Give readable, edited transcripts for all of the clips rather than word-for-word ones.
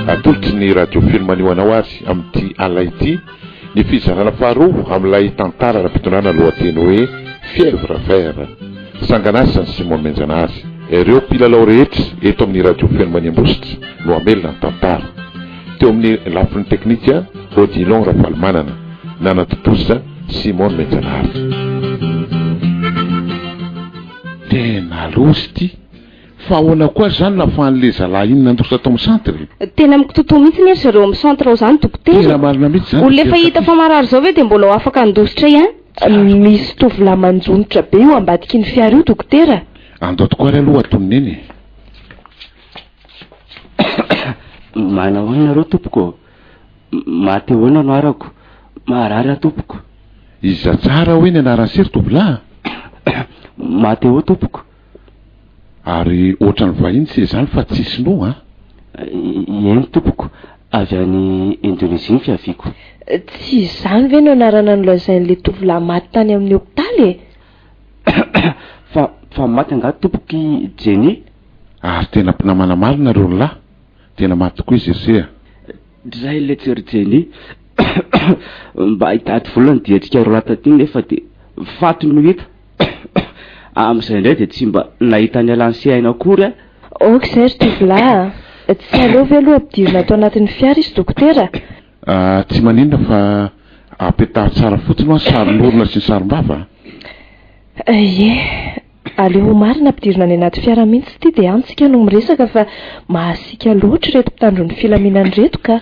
Atolotry ny Radio Film anio anao ary amin'ity alina ity ny fizarana faharoa amin'ilay tantara ara-pitondrana lohateny hoe Fièvre vert. Sanganasan'i Simon Menjanahary. Ireo mpilalao rehetra eto amin'ny Radio Feno Ambositra no hamelona ny tantara. Teo amin'ny lafiny teknika, Odilon Rafalimanana. Nanatontosa, Simon Menjanahary. Tena loza ity! Fa ahoana koa ary zany nafahan'le zalahy iny nandositra tao amin'ny centre e? Tena mikitotoa mihitsy anie ry zareo amin'ny centre ao zany dokotera e! Tena marina mihitsy zany Olona efa dokotera hita fa marary zao ve dia mbola ho afaka handositra ihany? Misy tovolahy manjonitra be io ambadiky ny fiara io dokotera a! Andao tokoa ary aloha atonina eny e! Manao ahoana nareo tompoko ô? Mahatehoana no arako. Maharary aho tompoko. Iza tsara hoe ny anaran'i se ry tovolahy a? Mahatehoa tompoko. Ary ohatran'ny vahiny se izany fa tsy sinoa an? Eny tompoko, avy any Indonesie ny fiaviako. Tsy izany ve no anarana nolazain'ilay tovolahy maty tany amin'ny hopitaly e? Fa fa maty angaha tompoko i Jenny? Ary tena mpinamana marina ireo ry lahy. Tena maty tokoa izy ry se a! Dray letsy ry Jenny mba hitady vola ny diantsika roalahy taty nefa dia faty no hita. Amin'izay indray dia tsy mba nahita an'i Alan sy Aina akory aho. Ok izay ry tovolahy a! Tsy aleo ve aloha ampidirina ato anatin'ny fiara izy dokotera? Ah, tsy maninona fa apetaho tsara fotsiny hoa ny saron'orona sy ny sarom-bava a! Ie, aleo ho marina ampidirina any anaty fiara mihitsy ity dia any tsika no miresaka fa mahasiaka loatra ireto mpitandro ny filaminana ireto ka!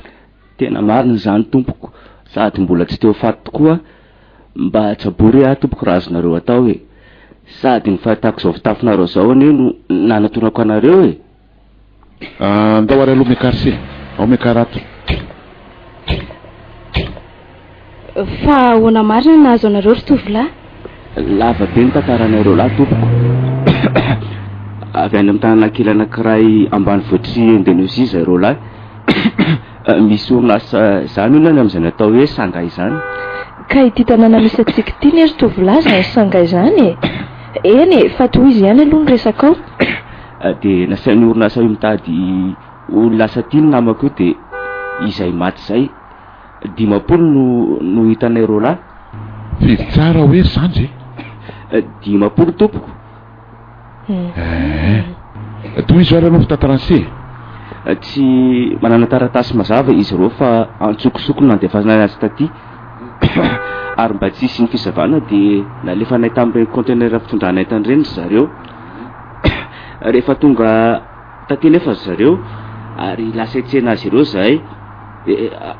Tena marina izany tompoko, sady mbola tsy te ho faty tokoa aho, mba tsaboy re aho tompoko raha azonareo atao e! Sady ny fahitako izao fitafinareo izao anie no nanatonako anareo e! Andao ary aloha miakara se! Ao miakara ato. Fa ahoana marina no nahazo anareo ry tovolahy? Lava be ny tantaranareo lahy tompoko. Avy any amin'ny tanàna kely anankiray ambanivohitr'i Indonesia zareo lahy. Misy orinasa izany hono any amin'izany atao hoe Shanghai izany. Ka ity tanàna misy antsika ity anie ry tovolahy izany Shanghai izany e! Eny e, fa tohizo ihany aloha ny resakao. Dia nasain'ny orinasa io mitady olona asa aty ny namako io dia izay maty izay. 50 no no hitanay roalahy. Firy tsara hoe ry zandry e? 50 tompoko. Eeh. Tohizo ary aloha fitantarana se e. Tsy manana taratasy mazava izy ireo fa antsokosoko no nandefasana azy taty. Ary mba tsy hisian'ny fisavana dia nalefanay tamin'ireny conteneur fitondrana entana ireny ry zareo. Rehefa tonga taty anefa ry zareo ary lasa hitsena azy ireo izahay dia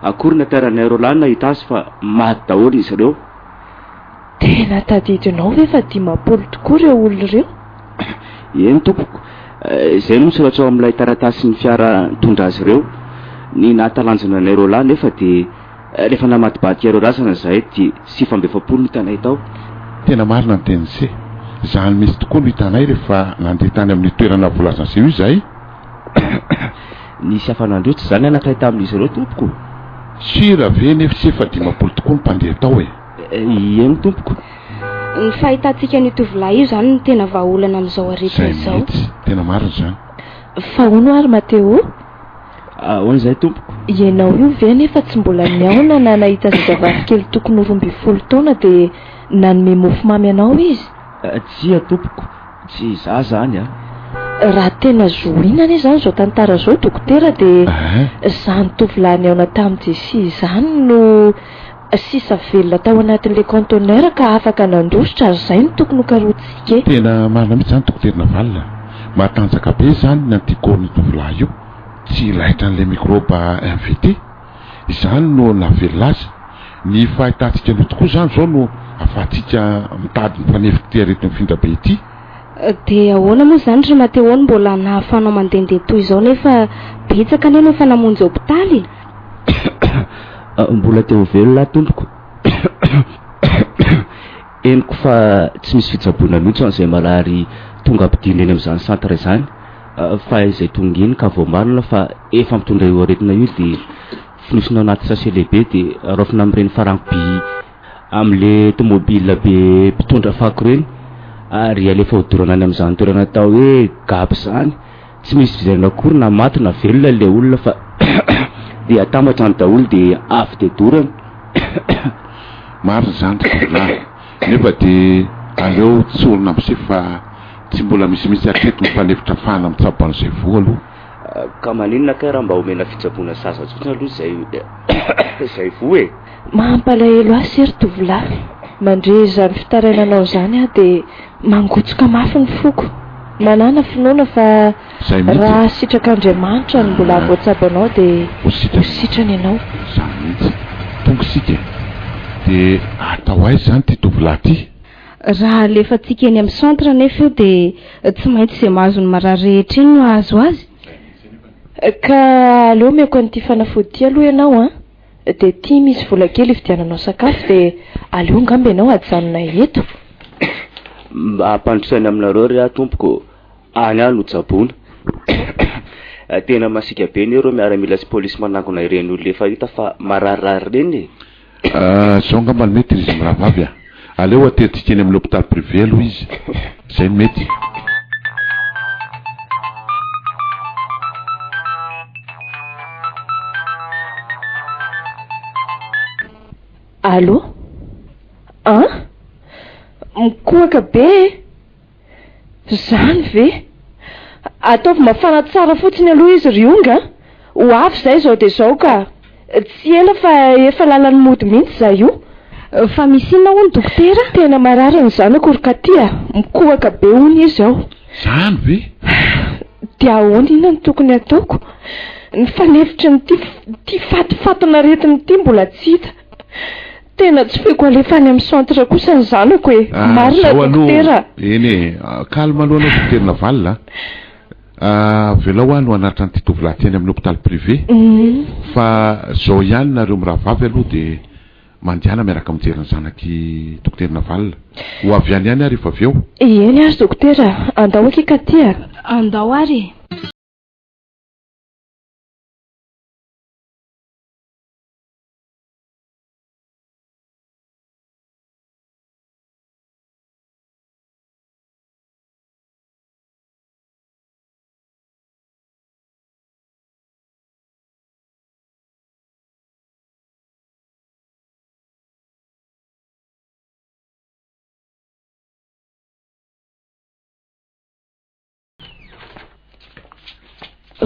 akory ny hataranay roalahy nahita azy fa maty daholo izy ireo. Tena tadidinao ve fa 50 tokoa ireo olona ireo? Eny tompoko, izay no misoratra ao amin'ilay taratasin'ny fiara nitondra azy ireo. Ny nahatalanjona anay roalahy anefa dia Rehefa namadibadika ireo razana izahay dia 49 no hitanay tao. Tena marina ny tenin'i Se. Izany mihitsy tokoa no hitanay rehefa nandeha tany amin'io toerana voalazan'i Se io izahay. Nisy afa-nandrotsy izany anankiray tamin'izy ireo tompoko. Sira ve nefa se fa 50 tokoa ny mpandeha tao e? Eny tompoko. Ny fahitantsika an'io tovolahy io izany no tena vahaolana amin'izao aretina Izay izao. mihitsy. Tena marina izany. Fa hono ary Mathéo? Ahoana izay tompoko? Ianao io ve anefa tsy mbola nihaona na nahita zazavavy kely tokony ho 12 taona dia nanome mofomamy anao izy? Tsia tompoko, tsy izaho izany a! Raha tena zohiana anie izany izao tantara izao dokotera dia izany tovolahy nihaona tamin'i Jessie izany no sisa velona tao anatin'ilay conteneur ka afaka nandositra ary izay no tokony hokarohintsika e! Tena marina mihitsy izany dokotera Navalona. Matanjaka be izany ny anticorps-n'io tovolahy io. Tsy laitran'ilay mikraoba infecté. Izany no nahavelona azy. Ny fahitantsika an'io tokoa izany izao no ahafahantsika mitady ny fanefik'ity areti-mifindra be ity. Dia ahoana moa izany ry Mathéo no mbola nahafahanao mandehandeha toy izao nefa betsaka anie no efa namonjy hopitaly e? Mbola te ho velona aho tompoko. Henoko fa tsy misy fitsaboana mihitsy ho an'izay marary tonga ampidirina eny amin'izany centre izany fa izay tonga eny ka voamarina fa efa mitondra io aretina io dia fonosina ao anaty sachet lehibe dia raofina amin'ireny farango by amin'ilay tomobile be mpitondra fako ireny ary alefa hodorana any amin'izany toerana atao hoe gab izany. Tsy misy fijerena akory na maty na velona ilay olona fa dia atambatra any daholo dia avy dia dorana. Marina izany ry tovolahy, nefa dia aleo tsorina amin'ny sefo fa tsy mbola misy mihitsy hatreto ny mpanefitra afahana mitsabo an'izay voa aloha. Ka maninona kay raha mba omena fitsaboana zaza tsotra aloha izay izay voa e? Mampalahelo ahy se ry tovolahy, mandre izany fitarainanao izany aho dia mangotsoka mafy ny foko. Manàna finoana fa Zay mihitsy e. raha sitrak'Andriamanitra ny mbola Ah. hahavoatsabo anao dia Ho sitrana. ho sitrana ianao. Zany mihitsy. Tonga isika e. Dia atao aiza izany ity tovolahy ity? Raha alefantsika eny amin'ny centre anefa io dia tsy maintsy izay mahazo ny marary rehetra eny no hahazo azy. Ka aleo omeko an'ity fanafody ity aloha ianao an! Dia ity misy vola kely hividiananao sakafo dia aleo angamba ianao hajanona eto. Mba ampandrosaina aminareo re aho tompoko ô! Any aho no tsaboina. Tena masiaka be anie ireo miaramila sy polisy manangona ireny olona efa hita fa mararirary ireny e! Zao angamba no mety ry izy mirahavavy a! Aleo aterintsika eny amin'ny hôpital privé aloha izy, zay no mety. Allô? An? Mikohaka be e! Zany ve? Ataovy mafana tsara fotsiny aloha izy ry Onga a! Ho avy izay izao dia izao ka! Tsy ela fa efa lalan'ny mody mihitsy izaho io. Fa misy inona hono dokotera? Tena marary ny zanako ry Katy a! Mikohaka be hono izy ao. Zany ve? Dia ahoana inona no tokony hataoko? Ny fanefitry ny ity fatifatin'aretina ity mbola tsy hita. Tena tsy foiko alefa any amin'ny centre kosa ny zanako e! Ah, Marina zao aloha, dokotera. eny e, calme aloha anao dokotera Navalona a. Avelao aho no hanaritra an'ity tovolahy ity any amin'ny hôpital privé. Fa zao ihany nareo mirahavavy aloha dia mandehana miaraka mijery ny zanak'i dokotera Navalona. Ho avy any ihany aho rehefa avy eo. Eny ary dokotera, andao akia Katy a. Andao ary e.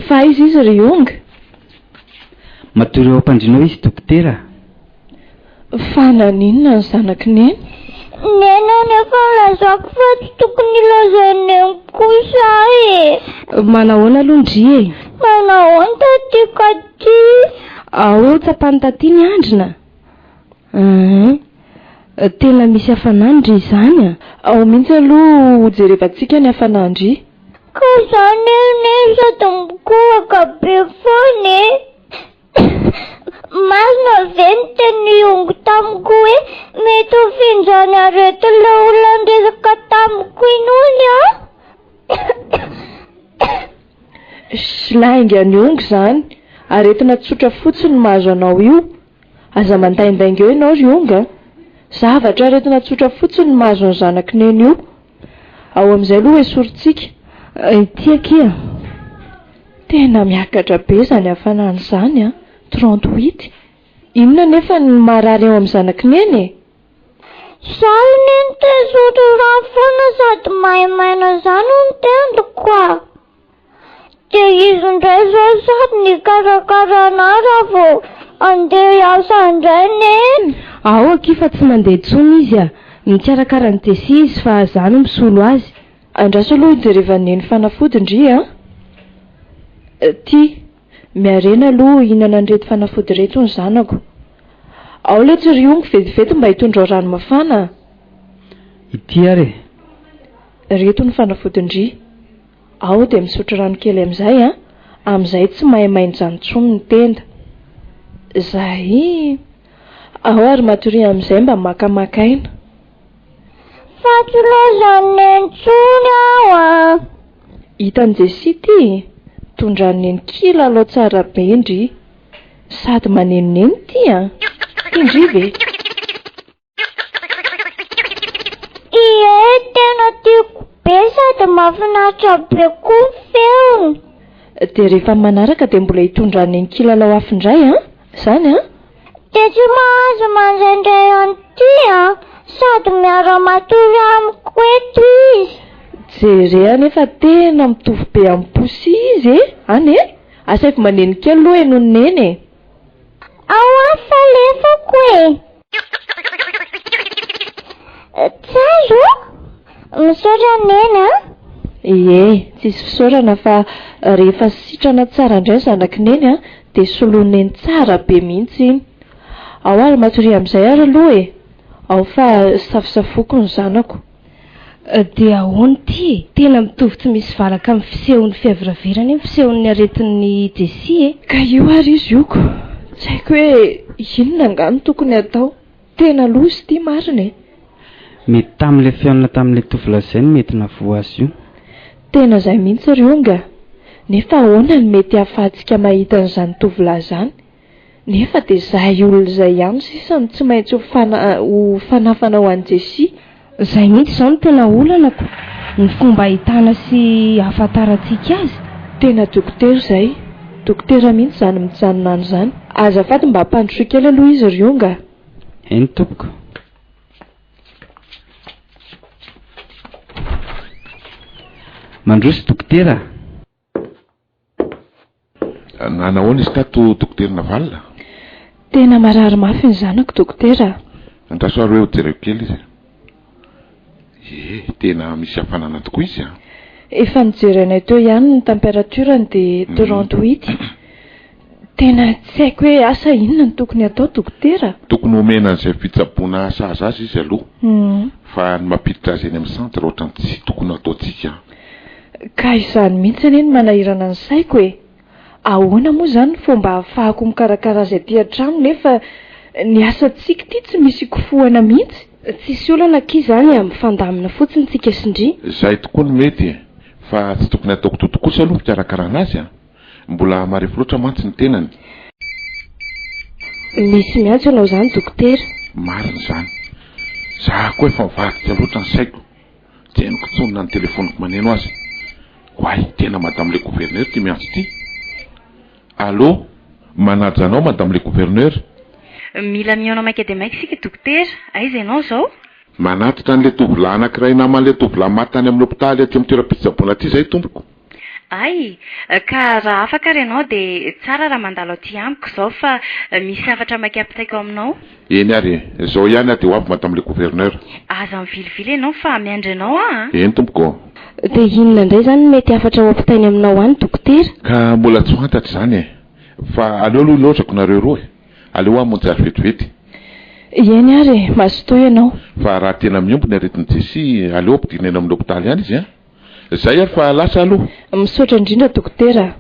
Fa aiza izy ry Yong? Matory eo am-pandriana ao izy dokotera a. Fa naninona ny zanak'i Neny? Neny anefa nilazako fa tsy tokony hilaza Neny kosa aho e. Manahoana aloha ndry e? Manahoana taty Katy? Ao tsapan'i Taty ny handrina? Hein. Tena misy hafanàn-dry izany a! Ao mihitsy aloha hojerevantsika ny hafanàn-dry. Ka za neny sady mikohaka be foana e! Marina ve ny tenin'i Yongo tamiko hoe mety ho findrany aretin'ilay olona niresaka tamiko iny hono an? Lainga an'i Yongo izany. Aretina tsotra fotsiny no mahazo anao io. Aza mandaindainga eo ianao ry Onga a! Zavatra aretina tsotra fotsiny no mahazo ny zanak'i Neny io. Ao amin'izay aloha hoesorintsika. Ity akia. Tena miakatra be izany hafanana izany an! 38. Inona anefa no marary ao amin'ny zanak'i Neny e? Izaho Neny te hisotro rano foana sady maimaina izany ny tendroko a! Dia izy indray izao sady nikarakara anah raha vao andeha hiasa indray Neny. Ao akia fa tsy mandeha intsony izy a! Mikarakara an'i Jessie izy fa za no misolo azy. Andraso aloha hijerevan'i Neny fanafody ndry a! Ty, miarena aloha hihinana an'ireto fanafody ireto ny zanako. Ao letsy ry Ongo vetivety mba hitondrao rano mafana a! Ity ary e! Ireto ny fanafodin-dry. Ao dia misotro rano kely amin'izay an, amin'izay tsy maimainjany intsony ny tenda. Zay. Ao ary matoria amin'izay mba makamaka aina. Fa tsy laozan'i Neny intsony aho an! Hitan'i Jessie ity e! Tondran'i Neny kilalao tsara be ndry. Sady manenoneno ity an! Tian-dry ve? Ie, tena tiako be sady mahafinaritra. mahafinaritra be koa ny feony. Dia rehefa manaraka dia mbola hitondra an'i Neny kilalao hafa indray an? Izany an? Dia tsy mahazo mandraindray an'ity an! Sady miara-matory amiko eto izy. Jere anefa tena mitovy be amin'i Poussy izy e! Any e! Asaivo maneno kely aloha henoin'i Neny e! Ao an fa alefako e! Tsara o! Misaotra Neny a! Ie, tsisy fisaorana fa rehefa sitrana tsara indray ny zanak'i Neny a, dia soloin'i Neny tsara be mihitsy iny. Ao ary matoria amin'izay ary aloha e! Ao fa safosafoiko ny zanako. Dia ahoana ity e? Tena mitovy tsy misy valaka amin'ny fisehon'ny fièvre vert anie ny fisehon'ny aretin'i Jessie e! Ka io ary izy io ko! Tsy haiko hoe inona angaha no tokony hatao? Tena loza ity marina e! Mety tamin'ilay fihaonana tamin'ilay tovolahy izay no mety nahavoa azy io. Tena izay mihitsy ry Onga! Nefa ahoana no mety hahafahantsika mahita an'izany tovolahy izany? Nefa dia izahay olona izay ihany sisa no tsy maintsy ho ho fanafana ho an'i Jessie. Izay mihitsy izao no tena olana ko! Ny fomba ahitana sy ahafantarantsika azy. Tena dokotera izay. Dokotera mihitsy izany mijanona any izany. Azafady mba ampandrosoy kely aloha izy ry Onga a! Eny tompoko. Mandroso dokotera a! Nanahoana izy tato Dokotera Navalona? Tena marary mafy ny zanako dokotera a! Andraso ary hoe ho jereko kely izy. Ie, tena misy hafanana tokoa izy an! Efa nojerenay teo ihany ny température-ny dia 38. Tena tsy haiko hoe asa inona no tokony hatao dokotera? Tokony homena an'izay fitsaboana sahaza azy izy aloha fa ny mampiditra azy eny amin'ny centre ohatran'ny tsy tokony hataontsika an! Ka izany mihitsy anie no manahirana ny saiko e! Ahoana moa izany ny fomba ahafahako mikarakara azy aty an-trano nefa ny asantsika ity tsy misy ikofohana mihitsy? Tsisy olana akia izany a, mifandamina fotsiny tsika sy ndry. Izay tokoa no mety e! Fa tsy tokony hataoko toto kosa aloha ny fikarakarana azy an! Mbola marefo loatra mantsy ny tenany. Misy miantso ianao izany dokotera. Marina izany. Za koa efa mivadika loatra ny saiko. Tsy hainoko intsony na ny telefoniko maneno aza. Oay, tena madame le gouverneur ity miantso ity. Allô, manaja anao madame le gouverneur. Mila mihaona maika dia maika isika dokotera. Aiza ianao izao? Manatitra an'ilay tovolahy anankiray naman'ilay tovolahy maty tany amin'ny hopitaly aty amin'ny toeram-pitsaboana aty izahay tompoko. Hay! Ka raha afaka ary ianao dia tsara raha mandalo aty amiko izao fa misy hafatra maika ampitaiko aminao. Eny ary e! Izao ihany aho dia ho avy Madame le Gouverneur. Aza mivilivily ianao fa miandry anao aho a! Eny tompoko ô! Dia inona indray izany no mety hafatra ho ampitainy aminao any Dokotera? Ka mbola tsy fantatra izany e! Fa aleo aloha ilaozako nareo roa e! Aleo aho hamonjy azy vetivety. Eny ary e! Mazotoa ianao. Fa raha tena mihombo ny aretin'i Jessie, aleo ampidirina eny amin'ny hopitaly ihany izy an! Zay ary fa lasa aloha. Misaotra indrindra dokotera a.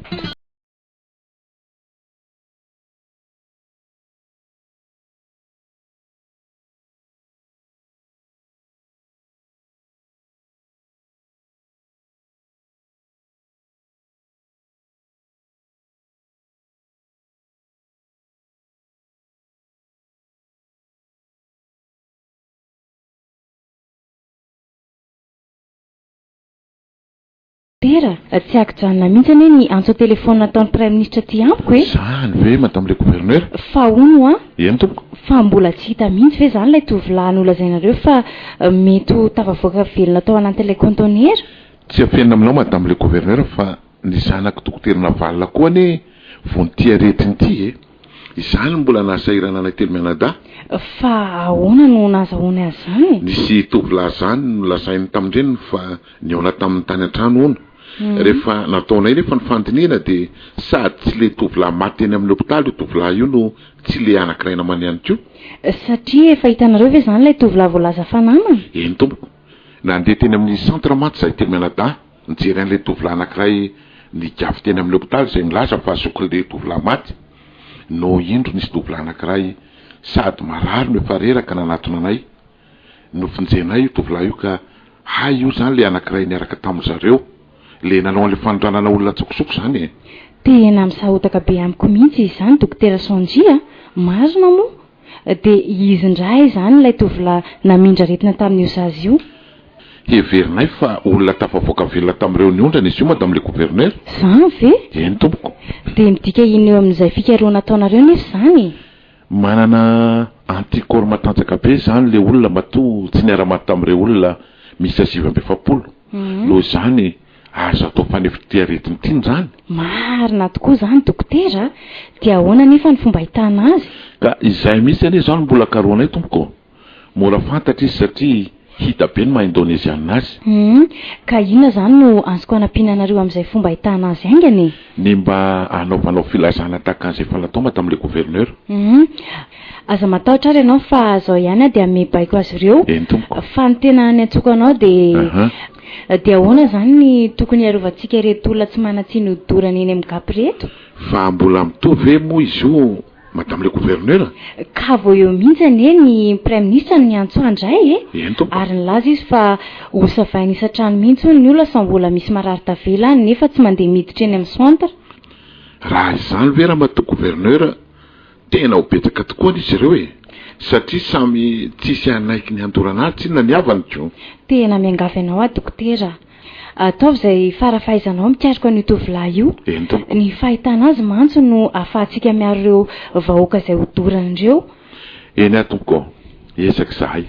Pera, tsy ankijanona mihitsy anie ny antso an-telefaonina ataon'ny Praiminisitra aty amiko e! Izany ve, Madame le Gouverneur? Fa hono hoa? Eny tompoko. Fa mbola tsy hita mihitsy ve izany ilay tovolahy nolazainareo fa mety ho tafavoaka velona tao anatin'ilay kaontenera? Tsy afenina aminao Madame le Gouverneur fa ny zanak'i Dokotera Navalona koa anie voan'ity aretina ity e! Izany no mbola nahasahirana anay telo mianadahy. Fa ahoana no nahazahoany azy izany e? Nisy tovolahy izany nolazainy tamin-dreniny fa nihaona taminy tany an-trano hono. Rehefa nataonay nefa ny fandinihana dia sady tsy ilay tovolahy maty teny amin'ny hopitaly io tovolahy io no tsy ilay anankiray namany ihany koa. Satria efa hitanareo ve izany ilay tovolahy voalaza fa namany? Eny tompoko. Nandeha teny amin'ny centre mantsy izahay telo mianadahy nijery an'ilay tovolahy anankiray nigafy teny amin'ny hopitaly izay nilaza fa zokin'ilay tovolahy maty no indro nisy tovolahy anankiray sady marary no efa reraka nanatona anay. Novonjenay io tovolahy io ka hay io izany ilay anankiray niaraka tamin-dry zareo, ilay nanao an'ilay fanondranana olona an-tsokosoko izany e! Tena misahotaka be amiko mihitsy izy izany Dokotera Sanji a! Marina moa? Dia izy indray izany ilay tovolahy namindra aretina tamin'io zaza io. Heverinay fa olona tafavoaka velona tamin'ireo niondrana izy io, Madame le Gouverneur. Izany ve? Eny, tompoko. Dia midika inona eo amin'izay fikarohana ataonareo nefa izany e? Manana anticorps matanjaka be izany ilay olona matoa tsy niara-maty tamin'ireo olona miisa 49. Noho izany, azo atao fanefitra ity aretina ity izany. Marina tokoa izany dokotera a! Dia ahoana anefa ny fomba ahitana azy? Ka izay mihitsy anie izao no mbola karohanay tompoko ô! Mora fantatra izy satria hita be ny maha indonezianina azy. Hum, ka inona izany no azoko hanampiana anareo amin'izay fomba ahitana azy haingana e? Ny mba hanaovanao filazana tahaka an'izay efa natao madame le gouverneur. Hum, aza matahotra ary ianao fa zao ihany aho dia hanome baiko azy ireo. Eny tompoko. Fa ny tena niantsoako anao dia. Aha. Dia ahoana izany ny tokony hiarovantsika ireto olona tsy manan-tsiny hodorana eny amin'ny gap ireto? Fa mbola mitovy ve moa izy io Madame le Gouverneur? Ka vao eo mihitsy anie ny Praiminisitra no niantso ahy indray e! Eny tompoko. Ary nilaza izy fa hosavaina isan-trano mihitsy hono ny olona sao mbola misy marary tavela any nefa tsy mandeha miditra eny amin'ny centre. Raha izany ve Ramatoa Gouverneur tena ho betsaka tokoa anie izy ireo e! Satria samy tsisy hanaiky ny handorana azy tsinona ny havany ko! Tena miangavy anao aho Dokotera a! Ataovy izay fara-fahaizanao mikaroka an'io tovolahy io. Eny tompoko. Ny fahitana azy mantsy no ahafahantsika miaro ireo vahoaka izay hodorana ireo. Eny ary tompoko ô. Hiezaka izahay.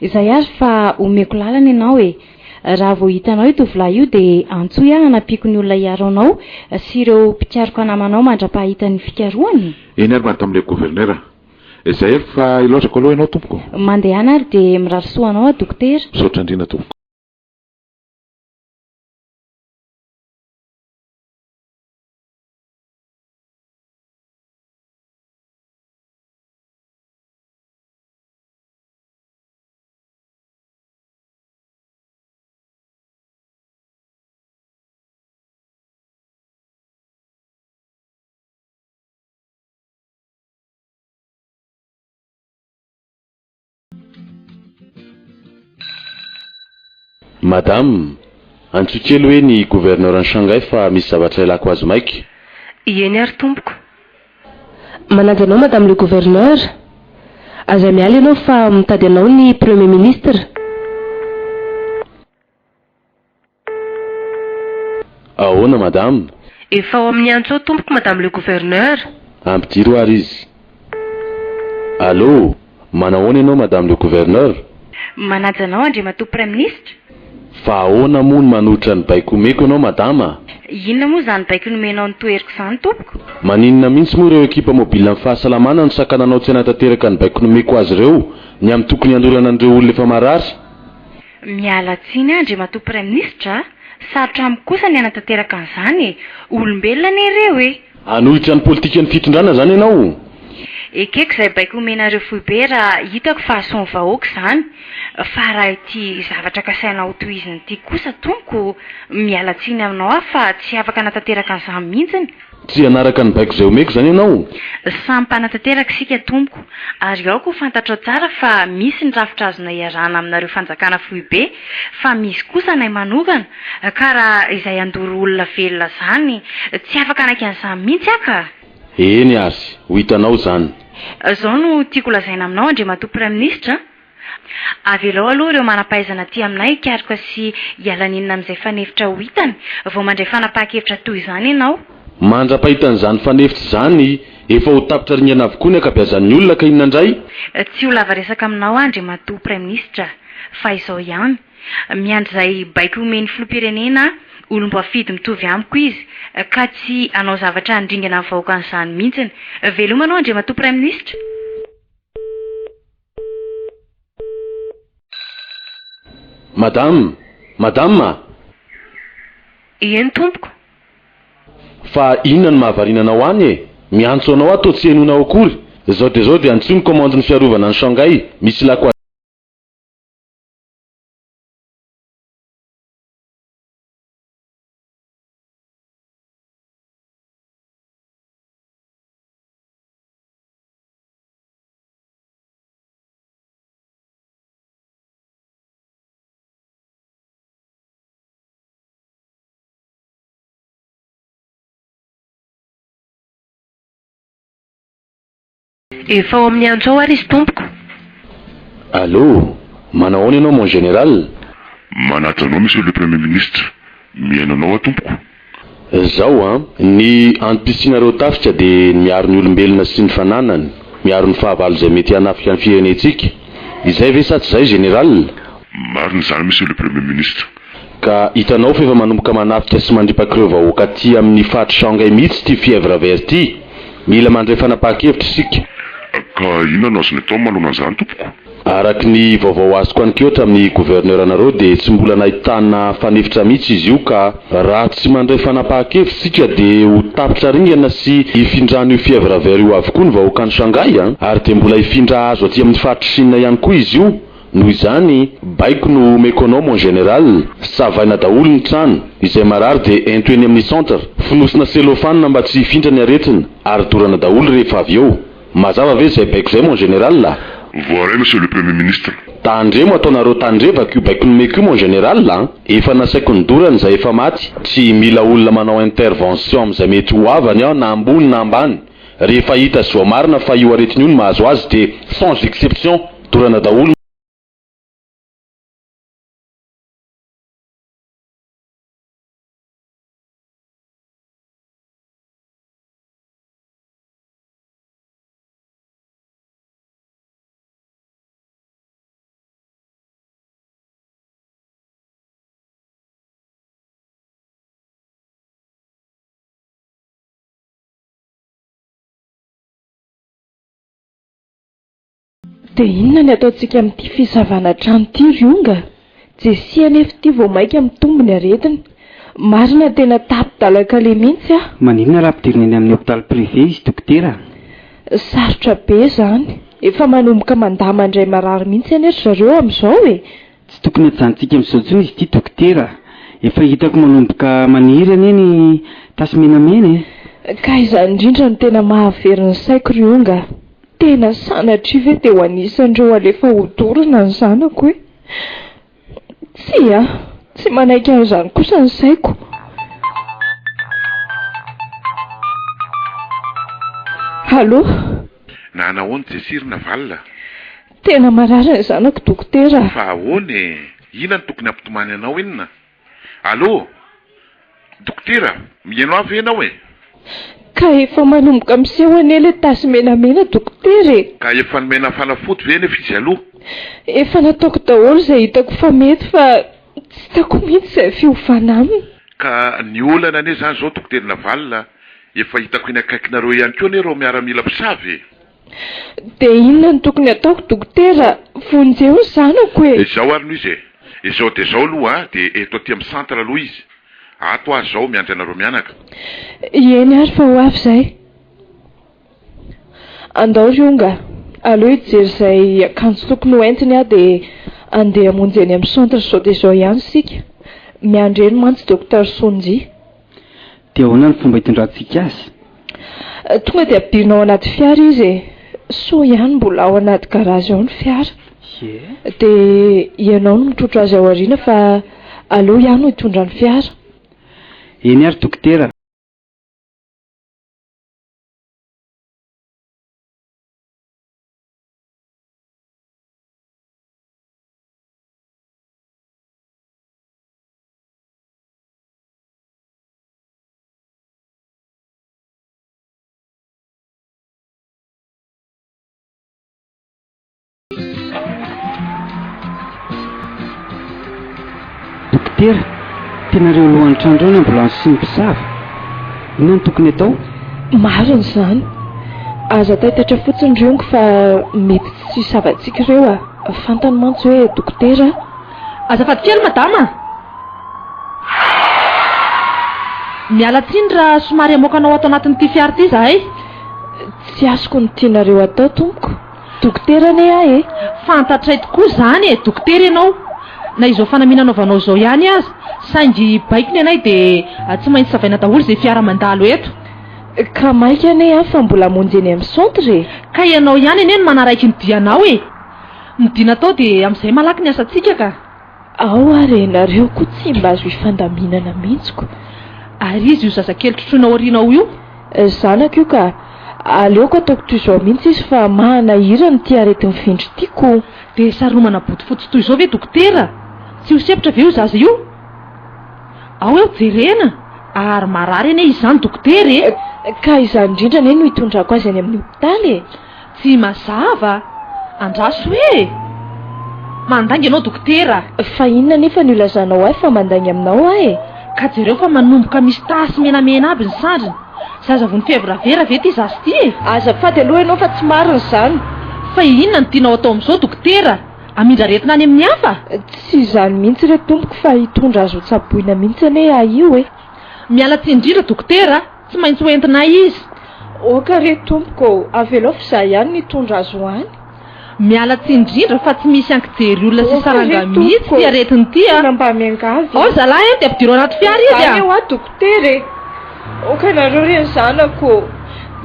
Izay ary fa omeko lalana ianao e. Raha vao hitanao io tovolahy io dia antsoy aho hanampiako ny olona hiaro anao sy ireo mpikaroka namanao mandra-pahita ny fikarohana e. Eny ary madame le gouverneur a. Izay ary fa ilaozako aloha ianao tompoko. Mandehana ary dia mirary soa anao aho dokotera. Misaotra indrindra tompoko. Madame, antsoy kely hoe ny gouverneur an'i Shanghai fa misy zavatra ilako azy maika. Ieny ary tompoko. Manaja anao madame le gouverneur. Aza miala ianao fa mitady anao ny premier ministre. Ahoana madame? Efa ao amin'ny antso ao tompoko madame le gouverneur. Ampidiro ary izy. Allô, manahoana ianao madame le gouverneur? Manaja anao Andriamatoa Praiminisitra. Fa ahoana moa no manohitra ny baiko omeko ianao madama? Inona moa izany baiko nomenao ny toeriko izany tompoko? Maninona mihitsy moa ireo ekipa mobilan'ny fahasalamana no sakananao tsy hanatanteraka ny baiko nomeko azy ireo ny amin'ny tokony handorana an'ireo olona efa marary? Miala tsiny Andriamatoa Praiminisitra a! Sarotra amiko kosa ny hanatanteraka an'izany e! Olombelona anie ireo e! Hanohitra ny politikan'ny fitondrana izany ianao? Ekeko izay baiko omenareo foibe raha hitako fa hahasoa ny vahoaka izany, fa raha ity zavatra kasainao hotohizina ity kosa tompoko, miala tsiny aminao aho fa tsy afaka hanatanteraka an'izany mihitsiny. Tsy hanaraka ny baiko izay omeko izany ianao? Samy mpanatanteraka isika tompoko, ary aoka ho fantatrao tsara fa misy ny rafitra azonay iarahana aminareo fanjakana foibe, fa misy kosa anay manokana, ka raha izay handoro olona velona izany, tsy afaka hanaiky an'izany mihitsy aho ka! Eny ary, ho hitanao izany. Izao no tiako lazaina aminao Andriamatoa Praiminisitra a! Avelao aloha ireo manam-pahaizana aty aminay hikaroka sy hiala nenina amin'izay fanefitra ho hitany vao mandray fanapahan-kevitra toy izany ianao. Mandra-pahitan'izany fanefitra izany, efa ho tapitra ringana avokoa ny ankabeazan'ny olona ka inona indray? Tsy ho lava resaka aminao aho Andriamatoa Praiminisitra fa izao ihany. Miandry izay baiko omen'ny Filoham-pirenena aho, olom-boafidy mitovy amiko izy ka tsy hanao zavatra handringana ny vahoakan'izany mihitsiny. Veloma anao Andriamatoa Praiminisitra. Madame! Madame a! Eny tompoko. Fa inona no mahavariana anao any e? Miantso anao aho toa tsy henoinao akory. Zao dia zao dia antsoy ny commande ny fiarovana any Shanghai, misy ilako Efa ao amin'ny antso ao ary izy tompoko. Allô, manahoana ianao mon général? Manaja anao Monsieur le Premier Ministre. Mihaino anao aho tompoko. Zao an, ny antom-pisianareo tafika dia ny miaro ny olombelona sy ny fananany, miaro ny fahavalo izay mety hanafika ny firenentsika. Izay ve sa tsy izay Général? Marina izany Monsieur le Premier Ministre. Ka hitanao fa efa manomboka manafika sy mandripaka ireo vahoaka aty amin'ny faritry Shanghai mihitsy ity fièvre vert ity. Mila mandray fanapahan-kevitra isika. Ka inona no azony atao manoloana an'izany tompoko? Araka ny vaovao azoko anikeo tamin'ny gouverneur anareo dia tsy mbola nahitana fanefitra mihitsy izy io ka raha tsy mandray fanapahan-kevitra isika dia ho tapitra ringana sy hifindran'io fièvre vert io avokoa ny vahoakan'i Shanghai a! Ary dia mbola hifindra hazo aty amin'ny faritr'i Chine ihany koa izy io. Noho izany, baiko no omeko anao mon général, savaina daholo ny trano, izay marary dia ento eny amin'ny centre, fonosina cellophane mba tsy hifindra ny aretina ary dorana daholo rehefa avy eo. Mazava ve izay baiko izay mon général a? Voaray monsieur le premier ministre. Tandremo ataonareo tandrevaka io baiko nomeko io mon général a! Efa nasaiko nodorana izay efa maty, tsy mila olona manao intervention amin'izay mety ho havany aho na ambony na ambany. Rehefa hita sy voamarina fa io aretina io no mahazo azy dia sans exception dorana daholo. Dia inona ny ataontsika amin'ity fisavana trano ity ry onga? Jessie anefa ity vao mainka mitombo ny aretiny. Marina tena tapi-dalan-kaleha mihitsy aho. Maninona raha ampidirina eny amin'ny hôpital privé izy dokotera a? Sarotra be izany. Efa manomboka mandà mandray marary mihitsy anie ry zareo amin'izao e! Tsy tokony hajanontsika amin'izao intsony izy ity dokotera a! Efa hitako manomboka maniry anie ny tasy menamena e! Ka izany indrindra no tena mahavery ny saiko ry onga a! Tena sanatria ve dia ho anisan'ireo alefa hodorana ny zanako e? Tsia, tsy manaiky an'izany kosa ny saiko. Allô? Na nahoana Jessie ry Navalona? Tena marary ny zanako dokotera a! Fa ahoana e? Inona no tokony hampitomany anao inona? Allô? Dokotera, mihaino ahy ve ianao e? Ka efa manomboka miseho anie ilay tasy menamena dokotera e! Ka efa nomena fanafody ve anefa izy aloha? Efa nataoko daholo izay hitako fa mety fa tsy hitako mihitsy izay fiovana aminy. Ka ny olana anie izany izao Dokotera Navalona, efa hitako eny akaikinareo ihany koa anie ireo miaramila mpisava e! Dia inona no tokony ataoko dokotera? Vonjeo ny zanako e! Izao ary no izy e! Izao dia izao aloha a, dia eto aty amin'ny centre aloha izy. Ato aho izao miandry anareo mianaka. Eny ary fa ho avy izay. Andao ry onga, aleo hijery izay akanjo tokony ho entiny aho dia andeha hamonjy eny amin'ny centre izao dia izao ihany isika. Miandry eny mantsy Docteur Sonjy. Dia ahoana ny fomba hitondrantsika azy? Tonga dia ampidirina ao anaty fiara izy e! Soa ihany mbola ao anaty garazy ao ny fiara. Ie. Dia ianao no mitrotro azy ao aoriana fa aleo iaho no hitondra ny fiara. Eny ary dokotera. Dokotera, tena ireo lohan'ny trano ireo ny ambulance sy ny mpisava. Inona no tokony atao? Marina izany. Aza taitaitra fotsiny ry Ongo fa mety tsy hisavantsika ireo a. Fantany mantsy hoe dokotera aho. Azafady kely madama a! Miala tsiny raha somary hamoaka anao ato anatin'ity fiara ity izahay. Tsy azoko ny tianareo atao tompoko. Dokotera anie aho e! Fantatray tokoa izany e! Dokotera ianao. Na izao fanamiana anaovanao izao ihany aza. Saingy baiko ny anay dia tsy maintsy savaina daholo izay fiara mandalo eto. Ka maika anie aho fa mbola hamonjy eny amin'ny centre e! Ka ianao ihany anie no manaraiky ny dianao e! Midina tao dia amin'izay malaky ny asantsika ka! Ao ary e, nareo koa tsy mba azo ifandaminana mihitsy ko. Ary iza io zazakely trotroina aoriana ao io? Zanako io ka. Aleoko ataoko toy izao mihitsy izy fa mahanahirana ity areti-mifindra ity ko. Dia saromana bodofotsy toy izao ve dokotera? Tsy ho sempotra ve io zaza io? Ao eo jerena, ary marary anie izy izany dokotera e! Ka izany indrindra anie no hitondrako azy any amin'ny hopitaly e! Tsy mazava! Andraso hoe! Mandainga ianao dokotera! Fa inona anefa no ilazanao ahy fa mandainga aminao aho e? Ka jereo fa manomboka misy tasy menamena aby ny sandriny. Zaza voan'ny fièvre vera ve ity zaza ity e? Azafady aloha ianao fa tsy marina izany. Fa inona no tianao atao amin'izao dokotera? Hamindra aretina any amin'ny hafa? Tsy izany mihitsy re tompoko fa hitondra azy ho tsaboina mihitsy anie aho io e! Miala tsiny indrindra dokotera a! Tsy maintsy ho entinay izy. Oka re tompoko ô! Avelao fa izaho ihany no hitondra azy ho any. Miala tsiny indrindra fa tsy misy ankijery olona sy Oka re saranga mihitsy tompoko ity ô! aretina ity a! Tena mba miangavy Ao e! zalahy a! Dia ampidiro anaty fiara izy Izany a! eo aho dokotera e! Oka nareo re ny zanako ô!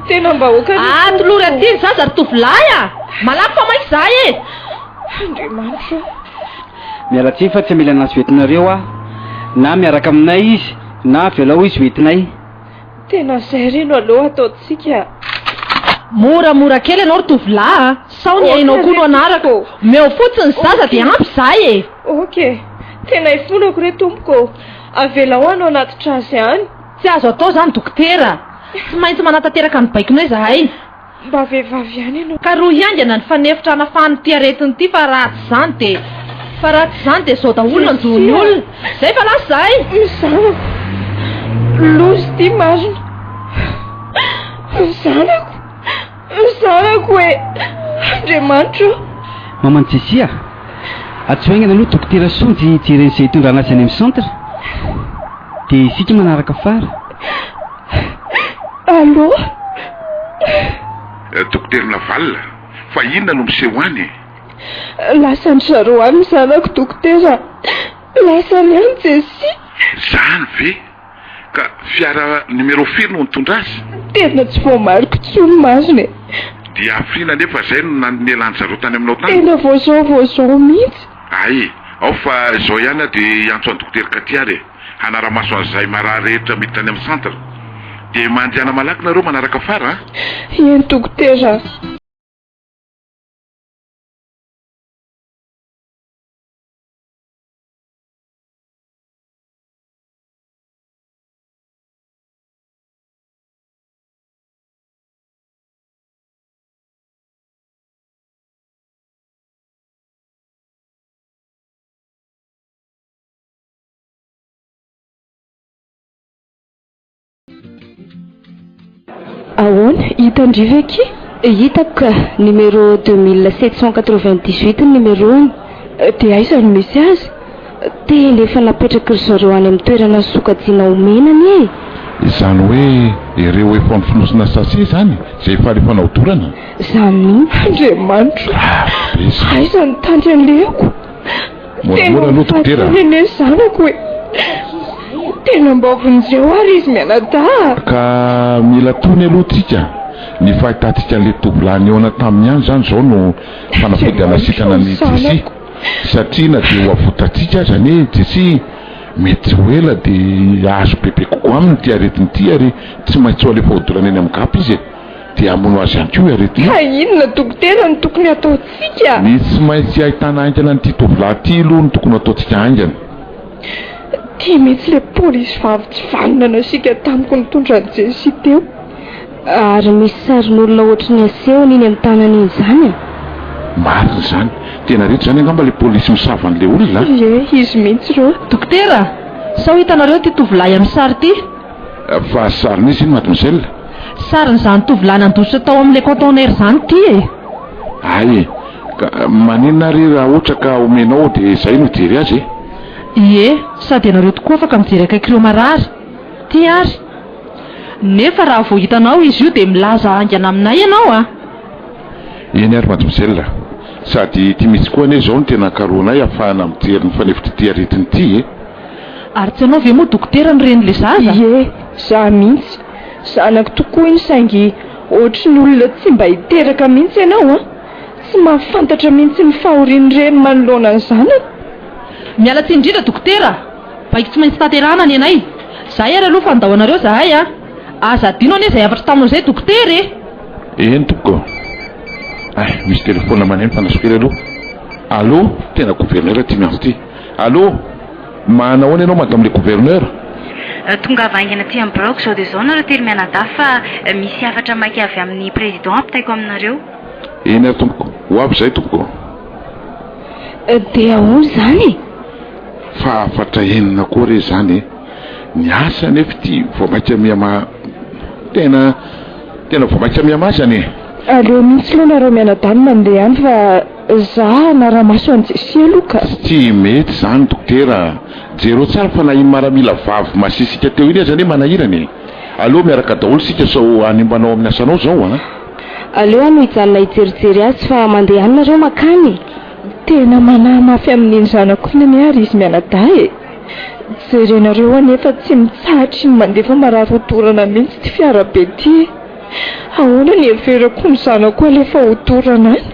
Tena mba oka re Ah, tolory tompoko aty ô! ny zaza ry tovolahy a! Malaky fa maika izahay e! Andriamanitra ô! Miala tsiny fa tsy hamela anazy ho entinareo aho. Na miaraka aminay izy na avelao izy ho entinay. Tena zay re no aleo ataontsika. Moramora kely ianao ry tovolahy a! Sao ny ainao koa no hanaraka. Omeo fotsiny ny zaza dia ampy izay e! Ok. Tena ifonako re tompoko ô! Avelao hanao anatitra azy any. Tsy azo atao izany dokotera. Tsy maintsy manatanteraka ny baikonay izahay. Mba vehivavy ihany ianao. Karohy haingana ny fanefitra hanafahana ity aretina ity fa raha tsy izany dia fa raha tsy izany dia izao daholo no hanjo ny olona. Izay fa lasa izahay. Ny zanako. Loza ity marina. Ny zanako. Ny zanako e! Andriamanitra ô! Maman'i Jessie a! Antsoy haingana aloha Dokotera Sonjy hijery an'izay hitondrana azy any amin'ny centre. Dia isika manaraka fara. Allô? Dokotera Naval, fa inona no miseho any e? Lasan-dry zareo any ny zanako dokotera a! Lasany any Jessie! Zany ve? Ka fiara numéro firy no nitondra azy? Tena tsy voamariko intsony marina e! Dia hafiriana anefa izay no nialan-dry zareo tany aminao tany? Tena vao izao vao izao mihitsy. Hay, ao fa izao ihany aho dia hiantso an'i Dokotera Katia ary e! Hanara-maso an'izay marary rehetra miditra any amin'ny centre. Dia mandehana malaky nareo manaraka fara a! Eny Dokotera a! Ahoana? Hitan-dry ve akia? Hitako ka! Numéro 2798 ny numéro-ny. Dia aiza no misy azy? Tena efa napetraky ry zareo any amin'ny toerana sokajiana ho mena anie e! Izany hoe ireo efa nofonosina sachet izany izay efa alefanao dorana? Izany mihitsy. Andriamanitro! Grave be izany. Aiza ny tandry alehako? Moramora aloha dokotera a! Tena anie zanako e! Tena mba vonjeo ary izy mianadahy a! Ka mila tony aloha tsika, ny fahitantsika an'ilay tovolahy nihaona taminy ihany izany izao no fanafody hanasitrana an'i Jessie, satria na dia ho avotantsika aza anie i Jessie mety tsy ho ela dia hahazo bebe kokoa aminy ity aretina ity ary tsy maintsy ho alefa hodorana eny amin'ny gap izy e! Dia hamono azy ihany koa io aretina io. Ka inona dokotera no tokony hataontsika? Ny tsy maintsy ahitana haingana an'ity tovolahy ity aloha no tokony hataontsika haingana. Ity mihitsy ilay polisy vavy tsy vanona nasiaka tamiko nitondra an'i Jessie teo. Ary misy sarin'olona ohatry ny asehony iny amin'ny tanany iny izany an! Marina izany. Tena reto izany angamba ilay polisy misava an'ilay olona an! Ie, izy mihitsy ireo. Dokotera, sao hitanareo ity tovolahy amin'ny sary ity? Fa sarin'iza iny mademoiselle? Sarin'izany tovolahy nandositra tao amin'ilay conteneur izany ity e! Hay e! Ka maninona ary raha ohatra ka omenao dia izahay no hijery azy e? Ie, sady ianareo tokoa afaka mijery akaiky ireo marary. Ity ary. Nefa raha vao hitanao izy io dia milaza haingana aminay ianao a! Eny ary mademoiselle. Sady ity mihitsy koa anie izao no tena karohinay ahafahana mijery ny fanefitr'ity aretina ity e! Ary tsy ianao ve moa dokotera no renin'ilay zaza? Ie, za mihitsy. Zanako tokoa iny saingy ohatry ny olona tsy mba hiteraka mihitsy ianao an! Tsy mahafantatra mihitsy ny fahorian'ny reny manoloana ny zanany. Miala tsiny indrindra dokotera, baiko tsy maintsy tanterahana ny anay. Zahay ary aloha fa handao anareo zahay a! Aza adino anie izay hafatra taminao izay dokotera e! Eny tompoko. Hay, misy telefaonina maneno fa andraso kely aloha. Allô, tena gouverneur ity miantso ity. Allô? Manahoana ianao Madame le Gouverneur? Tongava haingana aty amin'ny biraoko izao dia izao nareo telo mianadahy fa misy hafatra maika avy amin'ny Président ampitaiko aminareo. Eny ary tompoko. Ho avy izahay tompoko. Dia ahoana izany e? Fa hafatra inona koa re izany e? Ny asa anefa ity vao mainka miha-ma. Tena, tena vao mainka miha-mazana e! Aleo mihitsy aloha nareo mianadahy no mandeha any fa za hanara-maso an'i Jessie aloha ka. Tsy mety izany dokotera a! Jereo tsara fa na iny maramila vavy masisika teo iny aza anie manahirana e! Aleo miaraka daholo isika sao hanimba anao amin'ny asanao izao a! Aleo aho no hijanona hijerijery azy fa mandeha any nareo makany e! Tena manahy mafy amin'iny zanako iny anie ary izy mianadahy e! Jerenareo anie fa tsy mitsahatry ny mandefa marary hodorana mihitsy ity fiarabe ity e! Ahoana ny heverako ny zanako alefa hodorana any?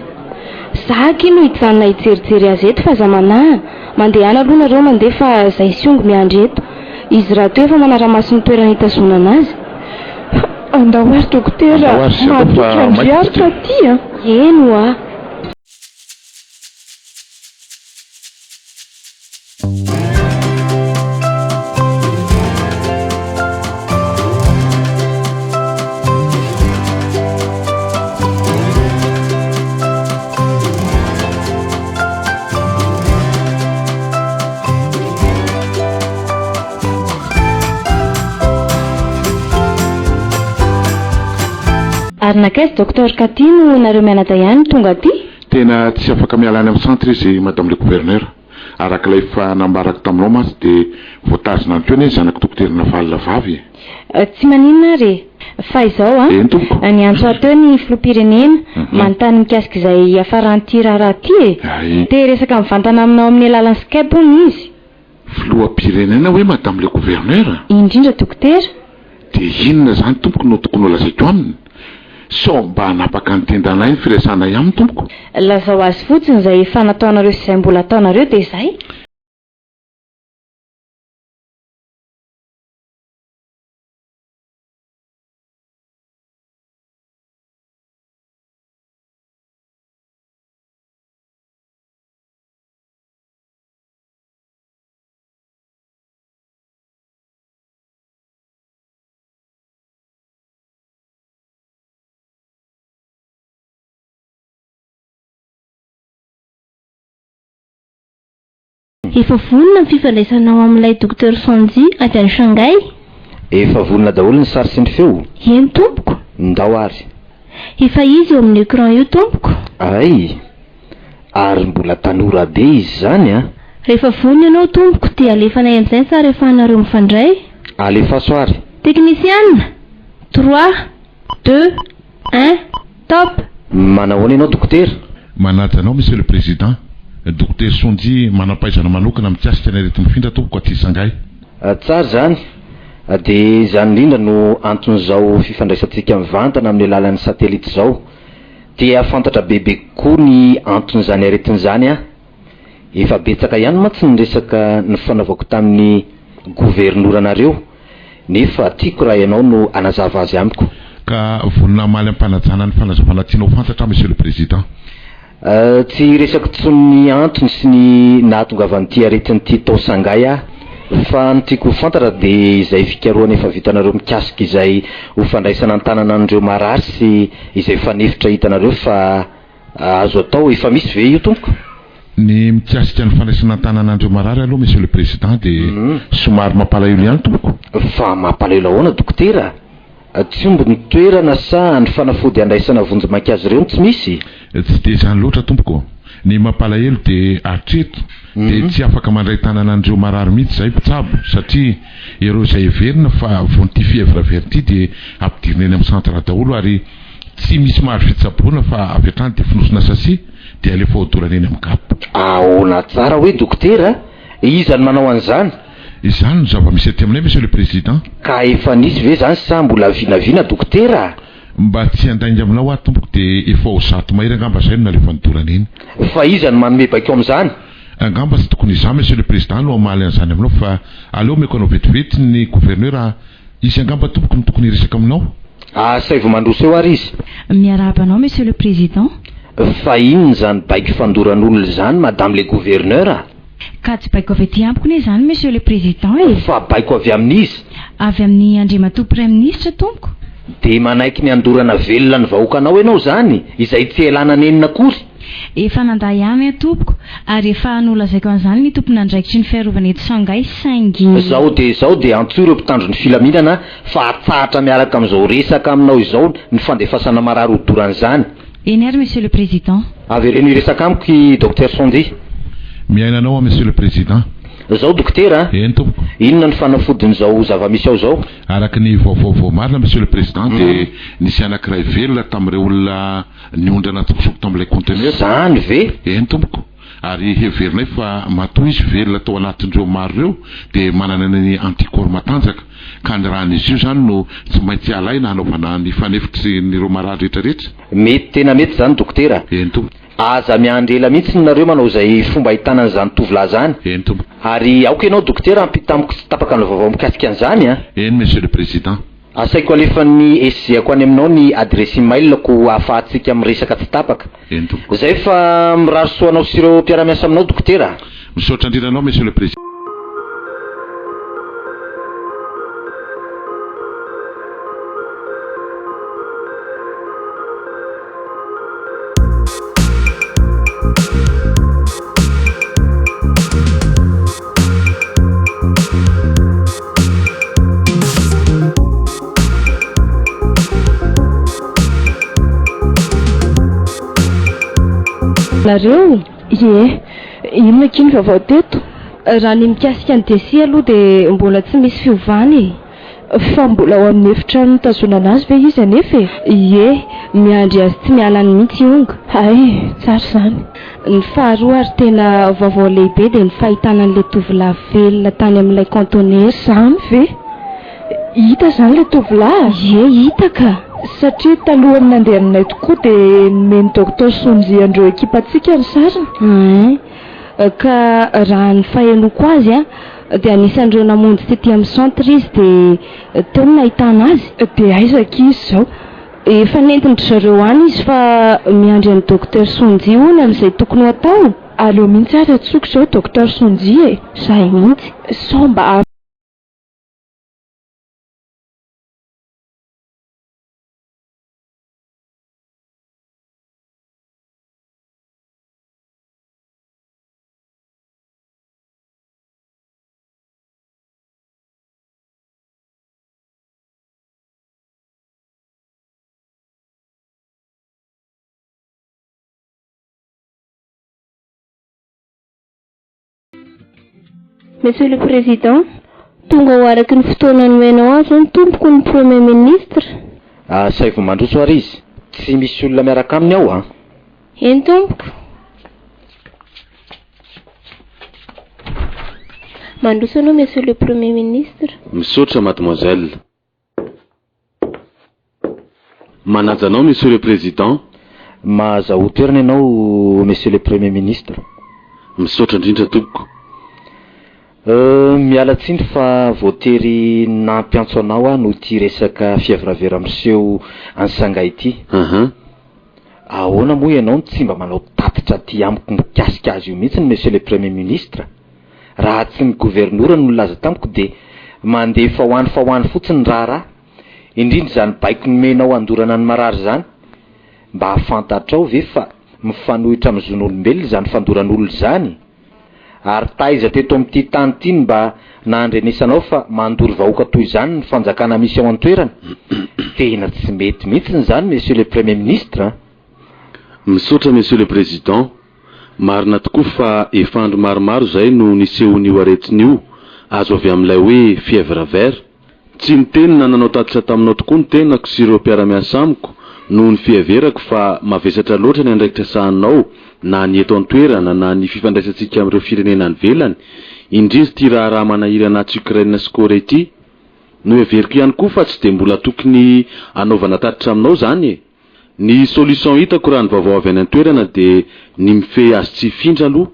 Za aky no hijanona hijerijery azy eto fa aza manahy, mandehana aloha nareo mandeha fa zay sy ongo miandry eto. Izy rahateo efa manaramaso ny toerana hitazonana azy. Andao ary dokotera Andao ary sy andao matoky fa an-dry maika ary tsika. fa ty a! Eny hoa. Ary nankaiza Docteur Cathy no nareo mianadahy ihany no tonga aty? Tena tsy afaka miala any amin'ny centre izy Madame le Gouverneur. Araka ilay efa nambarako taminao mantsy dia voatazona any koa anie ny zanak'i Dokotera Navalona vavy e. Tsy maninona ary e. Fa izao an, Eny tompoko. niantso ahy teo ny filoham-pirenena, manontany mikasika izay hiafaran'ity raharaha ity e. Hay. Te hiresaka mivantana aminao amin'ny alalan'ny Skype hono izy. Filoham-pirenena hoe Madame le Gouverneur? Indrindra Dokotera. Dia inona izany tompoko no tokony holazaiko aminy? Sao mba hanapaka ny tendanay ny firesahanay aminy tompoko? Lazao azy fotsiny izay efa nataonareo sy izay mbola ataonareo dia izay. Efa vonona ny fifandraisanao amin'ilay Docteur Sanji avy any Shanghai? Efa vonona daholo ny sary sy ny feo? Eny tompoko. Ndao ary. Efa izy eo amin'ny écran io tompoko. Ay! Ary mbola tanora be izy izany an! Rehefa vonona ianao tompoko dia alefanay amin'izay ny sary ahafahanareo mifandray. Alefaso ary. Teknisiana! Trois, deux, un, top! Manahoana ianao dokotera? Manaja anao Monsieur le Président. Dokotera Sonjy manam-pahaizana manokana mikasika ny areti-mifindra tompoko aty Sangay. Tsara izany. Dia izany indrindra no anton'izao fifandraisantsika mivantana amin'ny alalan'ny satelita izao. Te hahafantatra bebe kokoa ny anton'izany aretina izany aho. Efa betsaka ihany mantsy ny resaka nifanaovako tamin'ny governoranareo, nefa tiako raha ianao no hanazava azy amiko. Ka vonona hamaly am-panajana ny fanazavana tianao ho fantatra aho Monsieur le Président. Tsy hiresaka intsony ny antony sy ny nahatongavan'ity aretina ity tao Sangay aho, fa ny tiako ho fantatra dia izay fikarohana efa vitanareo mikasika izay ho fandraisana an-tanana an'ireo marary sy izay fanefitra hitanareo fa azo atao. Efa misy ve io tompoko? Ny mikasika ny fandraisana an-tanana an'ireo marary aloha Monsieur le Président dia somary mampalahelo ihany tompoko. Fa mampalahelo ahoana dokotera? Tsy omby ny toerana sa ny fanafody andraisana vonjimaika azy ireo no tsy misy? Tsy dia izany loatra tompoko. Ny mampalahelo dia hatreto dia tsy afaka mandray tanana an'ireo marary mihitsy izahay mpitsabo satria ireo izay heverina fa voan'ity fièvre vert ity dia ampidirina eny amin'ny centre daholo ary tsy misy mahazo fitsaboana fa avy hatrany dia fonosina sachet dia alefa hodorana eny amin'ny gap. Ahoana tsara hoe dokotera? Iza no manao an'izany? Izany no zava-misy aty aminay Monsieur le Président. Ka efa nisy ve izany sa mbola vinavina dokotera? Mba tsy handainga aminao aho tompoko dia efa ho 100 mahery angamba izay no nalefa nidorana eny. Fa iza no manome baiko amin'izany? Angamba tsy tokony izaho Monsieur le Président no hamaly an'izany aminao fa aleo omeko anao vetivety ny Gouverneur izy angamba tompoko no tokony hiresaka aminao. Asaivo mandroso eo ary izy. Miarahaba anao Monsieur le Président. Fa inona izany baiko fandoran'olona izany Madame le Gouverneur a? Ka tsy baiko avy aty amiko anie izany Monsieur le Président e! Fa baiko avy amin'iza? Avy amin'ny Andriamatoa Praiminisitra tompoko. Dia manaiky ny handorana velona ny vahoakanao ianao izany, izay tsy ialana nenina akory? Efa nandà ihany aho tompoko, ary efa nolazaiko an'izany ny tompon'andraikitry ny fiarovana eto Shanghai saingy. Izao dia izao dia antsoy ireo mpitandro ny filaminana fa atsahatra miaraka amin'izao resaka aminao izao ny fandefasana marary hodorana izany. Eny ary Monsieur le Président. Avereno hiresaka amiko i Docteur Sondy. Mihaino anao aho Monsieur le Président. Zao Dokotera a! Eny tompoko. Inona no fanafodin'izao zava-misy ao izao? Araka ny vaovao voamarina Monsieur le Président dia nisy anankiray velona tamin'ireo olona niondrana an-tsokosoko tao amin'ilay conteneur. Zany ve? Eny tompoko. Ary heverinay fa matoa izy velona tao anatin'ireo maro ireo dia manana ny anticorps matanjaka ka ny ràn'izy io izany no tsy maintsy alaina hanaovana ny fanefitrin'ireo marary rehetra rehetra. Mety tena mety izany dokotera. Eny tompoko. Aza miandry ela mihitsy nareo manao izay fomba ahitana an'izany tovolahy izany. Eny tompoko. Ary aoka ianao dokotera hampita amiko tsy tapaka ny vaovao mikasika an'izany a! Eny Monsieur le Président. Asaiko alefan'ny SG-ako any aminao ny adiresy email-ko ahafahantsika miresaka tsy tapaka. Eny tompoko. Zay fa mirary soa anao sy ireo mpiara-miasa aminao dokotera a! Misaotra indrindra anao Monsieur le Président. Nareo? Ie. Inona akia ny vaovao teto? Raha ny mikasika an'i Jessie aloha dia mbola tsy misy fiovana e. Fa mbola ao amin'ny efitrano nitazonana azy ve izy anefa e? Ie, miandry azy tsy miala any mihitsy i Onga. Hay, tsara izany. Ny faharoa ary tena vaovao lehibe dia ny fahitana an'ilay tovolahy velona tany amin'ilay kaontenera. Izany ve? Hita izany ilay tovolahy? Ie, hita ka! Satria talohan'ny nandehananay tokoa dia nomen'i Docteur Sonjy an'ireo ekipantsika ny sariny. Ein. Ka raha ny fahenoako azy an, dia anisan'ireo namonjy tety amin'ny centre izy dia teo no nahitana azy. Dia aiza akia izy izao? Efa nentin-dry zareo any izy fa miandry an'i Docteur Sonjy hono amin'izay tokony ho atao. Aleo mihitsy ary antsoiko izao Docteur Sonjy e! Izay mihitsy. Sao mba. Monsieur le Président, tonga ho araky ny fotoana nomenao azy ny tompoko ny Premier Ministre. Asaivo mandroso ary izy. Tsy misy olona miaraka aminy ao an! Eny tompoko. Mandroso anao Monsieur le Premier Ministre. Misaotra Mademoiselle. Manaja anao Monsieur le Président. Mahazahoa toerana ianao Monsieur le Premier Ministre. Misaotra indrindra tompoko. Euh, miala tsiny fa voatery nampiantso anao aho noho ity resaka fièvre vera miseho any Shanghai ity. Uhum. Ahoana moa ianao no tsy mba manao tatitra aty amiko mikasika azy io mihitsy Monsieur le Premier Ministre? Raha tsy ny governora no nilaza tamiko dia mandeha fa ho any fa ho any fotsiny ny raharaha. Indrindra izany baiko nomenao handorana ny marary izany. Mba fantatrao ve fa mifanohitra amin'ny zon'olombelona izany fandoran'olona izany? Ary taiza teto amin'ity tany ity no mba nahandrenesanao fa mandoro vahoaka toy izany ny fanjakana misy ao an-toerana? Tena tsy mety mihitsiny izany Monsieur le Premier Ministre a! Misaotra Monsieur le Président. Marina tokoa fa efa andro maromaro izay no nisehoan'io aretina io, azo avy amin'ilay hoe fièvre vert. Tsy niteny na nanao tatitra taminao tokoa ny tenako sy ireo mpiara-miasa amiko noho ny fiheverako fa mavesatra loatra ny andraikitra sahaninao na ny eto an-toerana na ny fifandraisantsika amin'ireo firenena any ivelany, indrindra ity raharaha manahirana atsy Ukraine sy Corée ity. Noheveriko ihany koa fa tsy dia mbola tokony hanaovana tatitra aminao izany e! Ny solution hitako raha ny vaovao avy any an-toerana dia ny mifehy azy tsy hifindra aloha.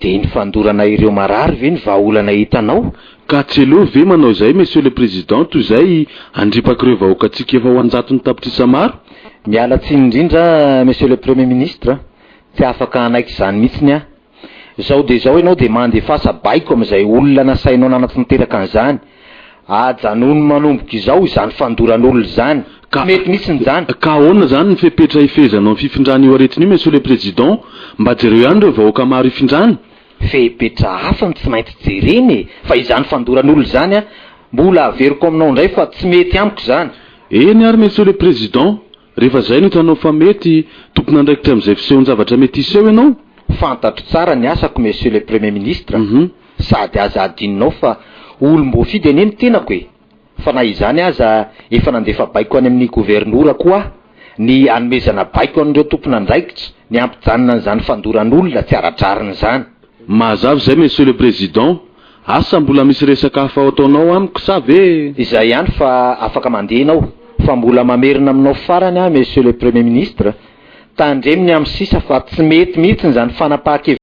Dia ny fandorana ireo marary ve ny vahaolana hitanao? Ka tsy aleo ve manao izay Monsieur le Président toy izay handripaka ireo vahoakantsika efa ho an-jatony tapitrisa maro? Miala tsiny indrindra Monsieur le Premier Ministre, tsy afaka hanaiky izany mihitsiny aho. Zao dia zao ianao dia mandefasa baiko amin'izay olona nasainao nanatanteraka an'izany. Ajanony manomboka izao izany fandoran'olona izany. Tsy mety mihitsiny izany. Ka ahoana izany ny fepetra hifehezanao ny fifindran'io aretina io Monsieur le Président? Mba jereo ihany ireo vahoaka maro hifindrany. Fepetra hafa no tsy maintsy jerena e! Fa izany fandoran'olona izany an, mbola averiko aminao indray fa tsy mety amiko izany. Eny ary Monsieur le Président, rehefa izay no hitanao fa mety, tompon'andraikitra amin'izay fisehon-javatra mety hiseho ianao. Fantatro tsara ny asako Monsieur le Premier Ministre, sady aza adinonao fa olom-boafidy anie ny tenako e! Fa na izany aza efa nandefa baiko any amin'ny governora koa aho ny hanomezana baiko an'ireo tompon'andraikitra ny hampijanona an'izany fandoran'olona tsy ara-drariny izany. Mazava izay Monsieur le Président, asa mbola misy resaka hafa ataonao amiko sa ve? Izay ihany fa afaka mandeha ianao, fa mbola mamerina aminao farany aho Monsieur le Premier Ministre, tandremo ny amin'ny sisa fa tsy mety mihitsy izany fanapahan-kevitra.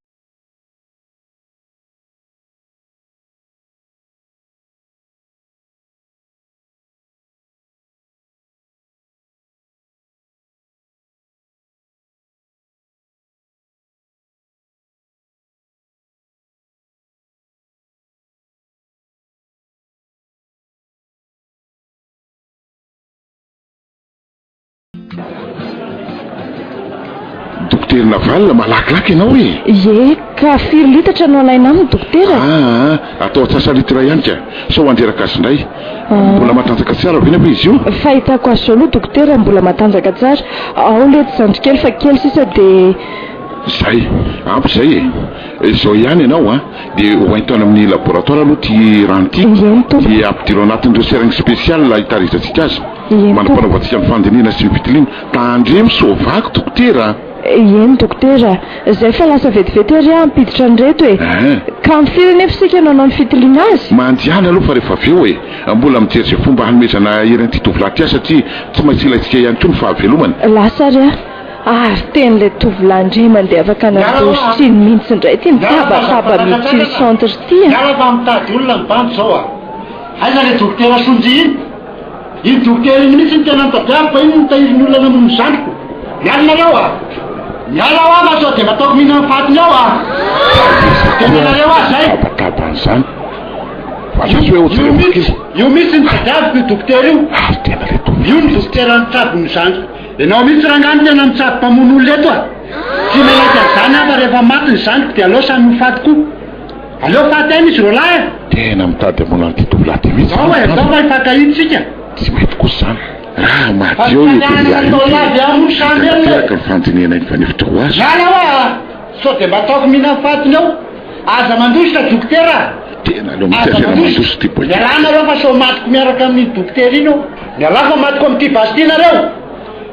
Dokotera Naval, malakilaky ianao e! Ie, ka firy litatra no alaina aminy dokotera? Aa, atao antsasa-litre ihany ka, sao handreraka azy indray. Mbola matanjaka tsara ve nefa izy io? Fahitako azy izao aloha dokotera mbola matanjaka tsara. Ao letsy zandrikely fa kely sisa dia. Izay, ampy izay e! Izao ihany ianao an, dia ho ento any amin'ny laboratoire aloha ity rano ity, dia ampidiro anatin'ireo seringue spécial hitarizantsika azy. Manam-panaovantsika ny fandinihana sy ny fitiliana. Tandremo sao vaky dokotera a! Eny dokotera, zay fa lasa vetivety ary aho hampiditra an'ireto e! Ka amin'ny firy anefa isika no hanao ny fitiliana azy? Mandehana aloha fa rehefa avy eo e! Mbola mijery izay fomba hanomezana hery an'ity tovolahy ity aho satria tsy maintsy ilaintsika ihany koa ny fahavelomany. Lasa ary aho. Ary tena ilay tovolahy indray mandeha afaka nandositra iny mihitsy indray ity mitabataba mihitsy iny centre ity a! Miala fa mitady olona ny bandy zao a! Aiza le dokotera Sonjy iny? Iny dokotera iny mihitsy no tena notadiaviko fa iny no nitahiry ny olona namono ny zandriko. Miala nareo a! Miala hoa fa sao dia mba ataoko mihinana ny fatiny ao a! Tena nareo aho zay! Tabataba an'izany. Andraso hoe ho jereko kely. Io mihitsy no tadiaviko io dokotera io. Ary tena le dokotera. Io no dokotera nitsabo ny zandriko. Ianao mihitsy rangahy no tena mitsabo mpamono olona eto a! Tsy manaiky an'izany aho fa rehefa maty ny zandriko dia aleo samy ho faty koa. Aleo faty any izy roalahy a! Tena mitady hamono an'ity tovolahy ity mihitsy Zao e, zao fa hifankahita isika. Tsy mety kosa izany. Raha maty eo io tovolahy io dia vita tanteraka ny fandinihana iny fanefitra ho azy. Miala hoa a! Sao dia mba ataoko mihinan'ny fatiny eo. Aza mandositra dokotera a! Tena aleo mihitsy Aza asena mandositra. mandositra ity boay Mialà nareo fa sao matiko miaraka amin'iny dokotera iny eo. Mialà fa matiko amin'ity basy ity nareo.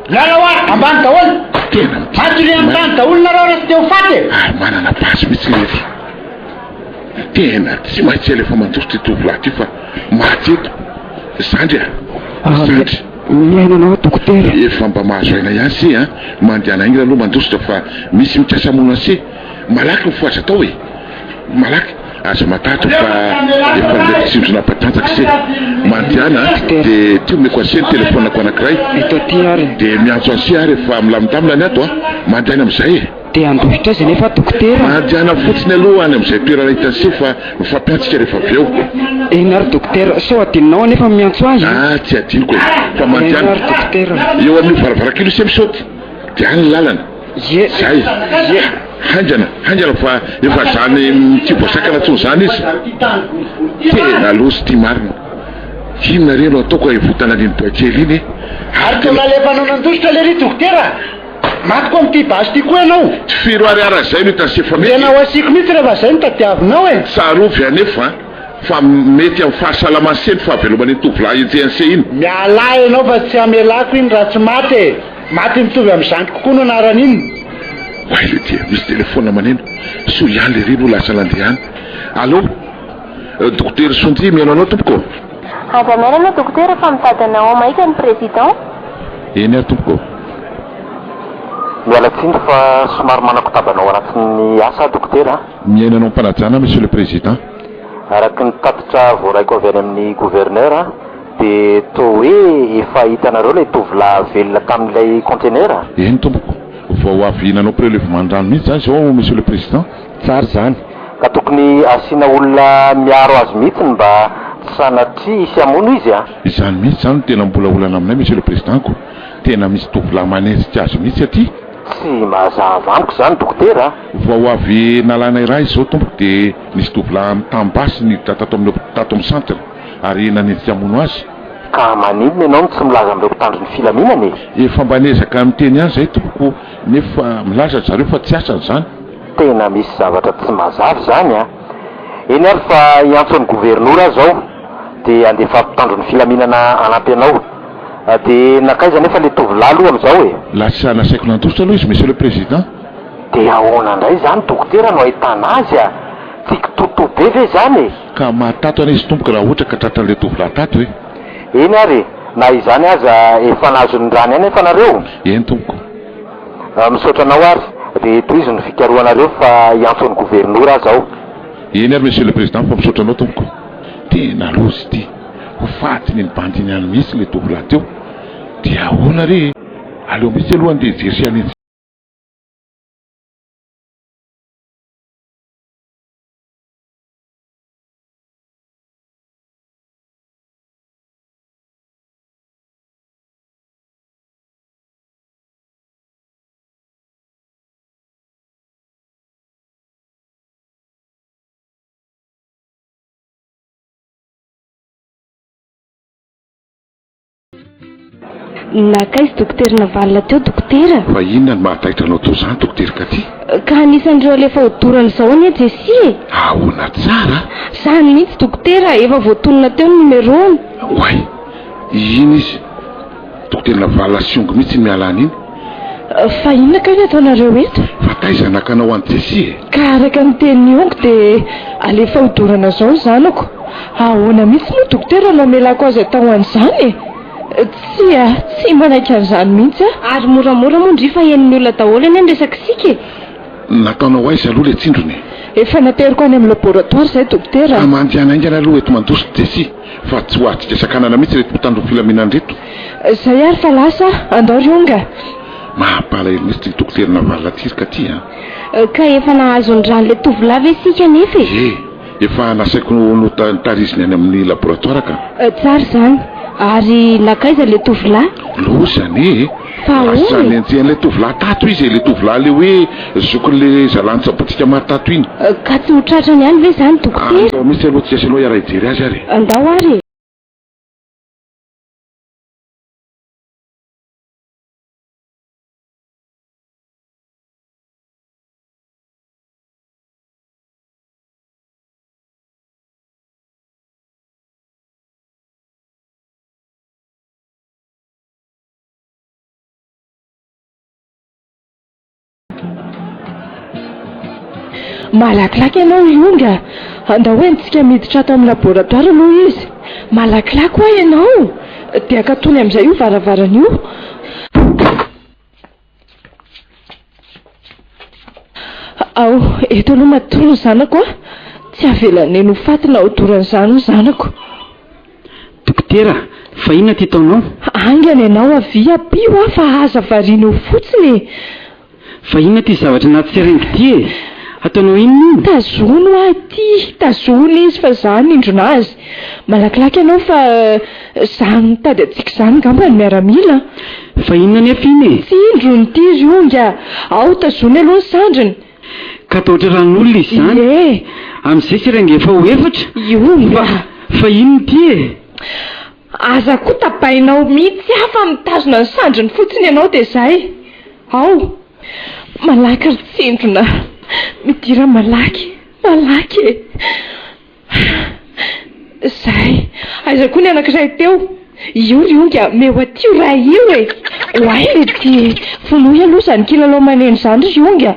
Miala hoa! Ambany daholo! Tena mety Matoria amin'ny tany daholo nareo raha tsy te ho faty e! Ary manana basy mihitsy lery. Tena tsy maintsy alefa mandositra ity tovolahy ity fa maty eto. Zandry a! Zandry. Mihaino anao aho dokotera. Efa mba mahazo aina ihany se a! Mandehana haingana aloha mandositra fa misy mikasa hamono an'se. Malaky ny fohaza atao e! Malaky! Aza matahotra fa efa nomeko tsindrona hampatanjaka se. Mandehana a! Dia ity omeko an'se ny telefaoniko anankiray. Eto aty ary. Dia miantso an'se aho rehefa milamindamina ny ato a! Mandehana amin'izay e! Te handositra aiza nefa dokotera? Mandehana fotsiny aloha any amin'izay toerana hitan'se fa mifampiantsika rehefa avy eo. Eny ary dokotera, sao adinonao anefa ny miantso ahy e? Ah, tsy adinoko e! Fa mandehana. Eny ary dokotera. Eo amin'io varavarankely io se misaoty, dia any ny lalana. Ie. Zay. Ie. Haingana, haingana fa efa zany tsy voasakana intsony zany izy. Tena loza ity marina. Inona re no ataoko hahevotana an'iny boay kely iny e? Ary toa nalefanao nandositra lery dokotera a! Matiko amin'ity basy ity koa ianao. Tifiro ary ara zay no hitan'i Sefa mety e. Tena ho asiako mihitsy rehefa zay no tadiavinao e. Tsarovy anefa fa mety amin'ny fahasalaman'i se ny fahaveloman'iny tovolahy enjehin'i se iny. Mialà ianao fa tsy hamelako iny raha tsy maty e. Maty mitovy amin'ny zandriko koa no anaran'iny. Oay le dia misy telephone maneno. Soa ihany lery no lasa nandeha any. Allô? Dokotera Sonjy mihaino anao tompoko ô. Aza miala aloha dokotera fa mitady anao ao maika ny président. Eny ary tompoko ô. Miala tsiny fa somary manakotaba anao anatin'ny asa aho dokotera a. Mihaino anao am-panajana monsieur le président. Araka ny tatitra voaraiko avy any amin'ny gouverneur dia toa hoe efa hitanareo ilay tovolahy velona tamin'ilay conteneur? Eny tompoko. Vao avy nanao prélèvement ny rano mihitsy za izao Monsieur le Président. Tsara izany. Ka tokony asiana olona miaro azy mihitsiny mba tsy sanatria hisy hamono izy a! Izany mihitsy izany no tena mbola olana aminay Monsieur le Président ko! Tena misy tovolahy manenjika azy mihitsy aty. Tsy mazava amiko izany dokotera a! Vao avy nalanay rà izao tompoko dia nisy tovolahy mitam-basy niditra tato amin'ny hopitaly tato amin'ny centre ary nanenjika hamono azy. Ka maninona ianao no tsy milaza amin'ireo mpitandro ny filaminana e? Efa mba niezaka miteny ihany izahay tompoko nefa milaza ry zareo fa tsy asany izany. Tena misy zavatra tsy mazava izany an! Eny ary fa hiantso an'i governora aho izao dia handefa mpitandro ny filaminana hanampy anao. Dia nankaiza anefa ilay tovolahy aloha amin'izao e? Lasa nasaiko nandositra aloha izy Monsieur le Président. Dia ahoana indray izany dokotera no ahitana azy a? Tsy kitotoa be ve izany e? Ka maty tato anie izy tompoko raha ohatra ka tratran'ilay tovolahy tato e! Eny ary e! Na izany aza efa nahazo ny rany anefa nareo? Eny tompoko. Misaotra anao ary, dia tohizo ny fikarohanareo fa hiantso an'i governora aho zao. Eny ary Monsieur le Président fa misaotra anao tompoko. Tena loza ity! Ho fatin'iny bandy iny ihany mihitsy ilay tovolahy teo. Dia ahoana re e? Aleo mihitsy aloha andeha hijery sy hanenjika. Nankaiza dokotera navalona teo dokotera? Fa inona no mahataitra anao toa izany dokotera Katy? Ka anisan'ireo alefa ho dorana izao anie Jessie e! Ahoana tsara? Zany mihitsy dokotera, efa voatonona teo ny numéro-ny. Oay! Iny izy! Dokotera navalona sy ongo mihitsy iny miala any iny. Fa inona kay ny ataonareo eto? Fa taiza nakanao an'i Jessie e? Ka araka ny tenin'i Ongo dia alefa ho dorana izao ny zanako. Ahoana mihitsy moa dokotera no hamelako azy atao an'izany e? Tsia, tsy manaiky an'izany mihitsy aho. Ary moramora moa ndry fa henon'ny olona daholo anie ny resak'isika e! Nataonao aiza aloha ilay tsindrona e? Efa nateriko any amin'ny laboratoire izay dokotera a! Ka mandehana haingana aloha eto mandositra Jessie fa tsy ho azontsika sakanana mihitsy ireto mpitandro ny filaminana ireto. Izay ary fa lasa aho, andao ry Onga! Mampalahelo mihitsy ity dokotera navalona ity ry Katy a! Ka efa nahazo ny ran'ilay tovolahy ve isika anefa e? Ie, efa nasaiko notariziny any amin'ny laboratoire ka. Tsara izany. Ary nankaiza ilay tovolahy? Loza anie e! Fa ahoana Lasa e? nenjehan'ilay tovolahy tato izy e, ilay tovolahy ilay hoe zokin'ilay zalahy nitsaboantsika maty tato iny. Ka tsy ho tratrany ihany ve izany dokotera? Andao mihitsy aloha tsika sy ianao hiara-hijery azy ary e! Andao ary e! Malakilaky ianao ry Onga a! Andao hoentintsika miditra ato amin'ny laboratoire aloha izy. Malakilaky hoa ianao! Dia akatony amin'izay io varavarana io. Ao, eto aloha matory ny zanako a! Tsy avelan'i Neny ho faty na hodoran'izany ny zanako. Dokotera, fa inona ity ataonao? Haingana ianao, avia ampio aho fa aza variana eo fotsiny e! Fa inona ity zavatra anaty seringue ity e? Ataonao inona iny? Tazono aho ity, tazono izy fa izaho hanindrona azy. Malakilaky ianao fa izany mitady antsika izany angamba ny miaramila an! Fa inona anefa iny e? Tsindrony ity ry Onga a! Ao, tazony aloha ny sandriny. Ka atao ohatra ran'olona izy izany? Ie! Amin'izay seringue efa ho efatra? I Onga a! Fa inona ity e? Aza koa tapahinao mihitsy aho fa mitazona ny sandriny fotsiny ianao dia izay. Ao! Malaky ry tsindrona! Midira malaky! Malaky e! Izay! Aiza koa ny anankiray teo? Io ry Onga, omeo aty io ray io e! Oay le ty e! Vonoy aloha izany kilalao maneno izany ry Onga!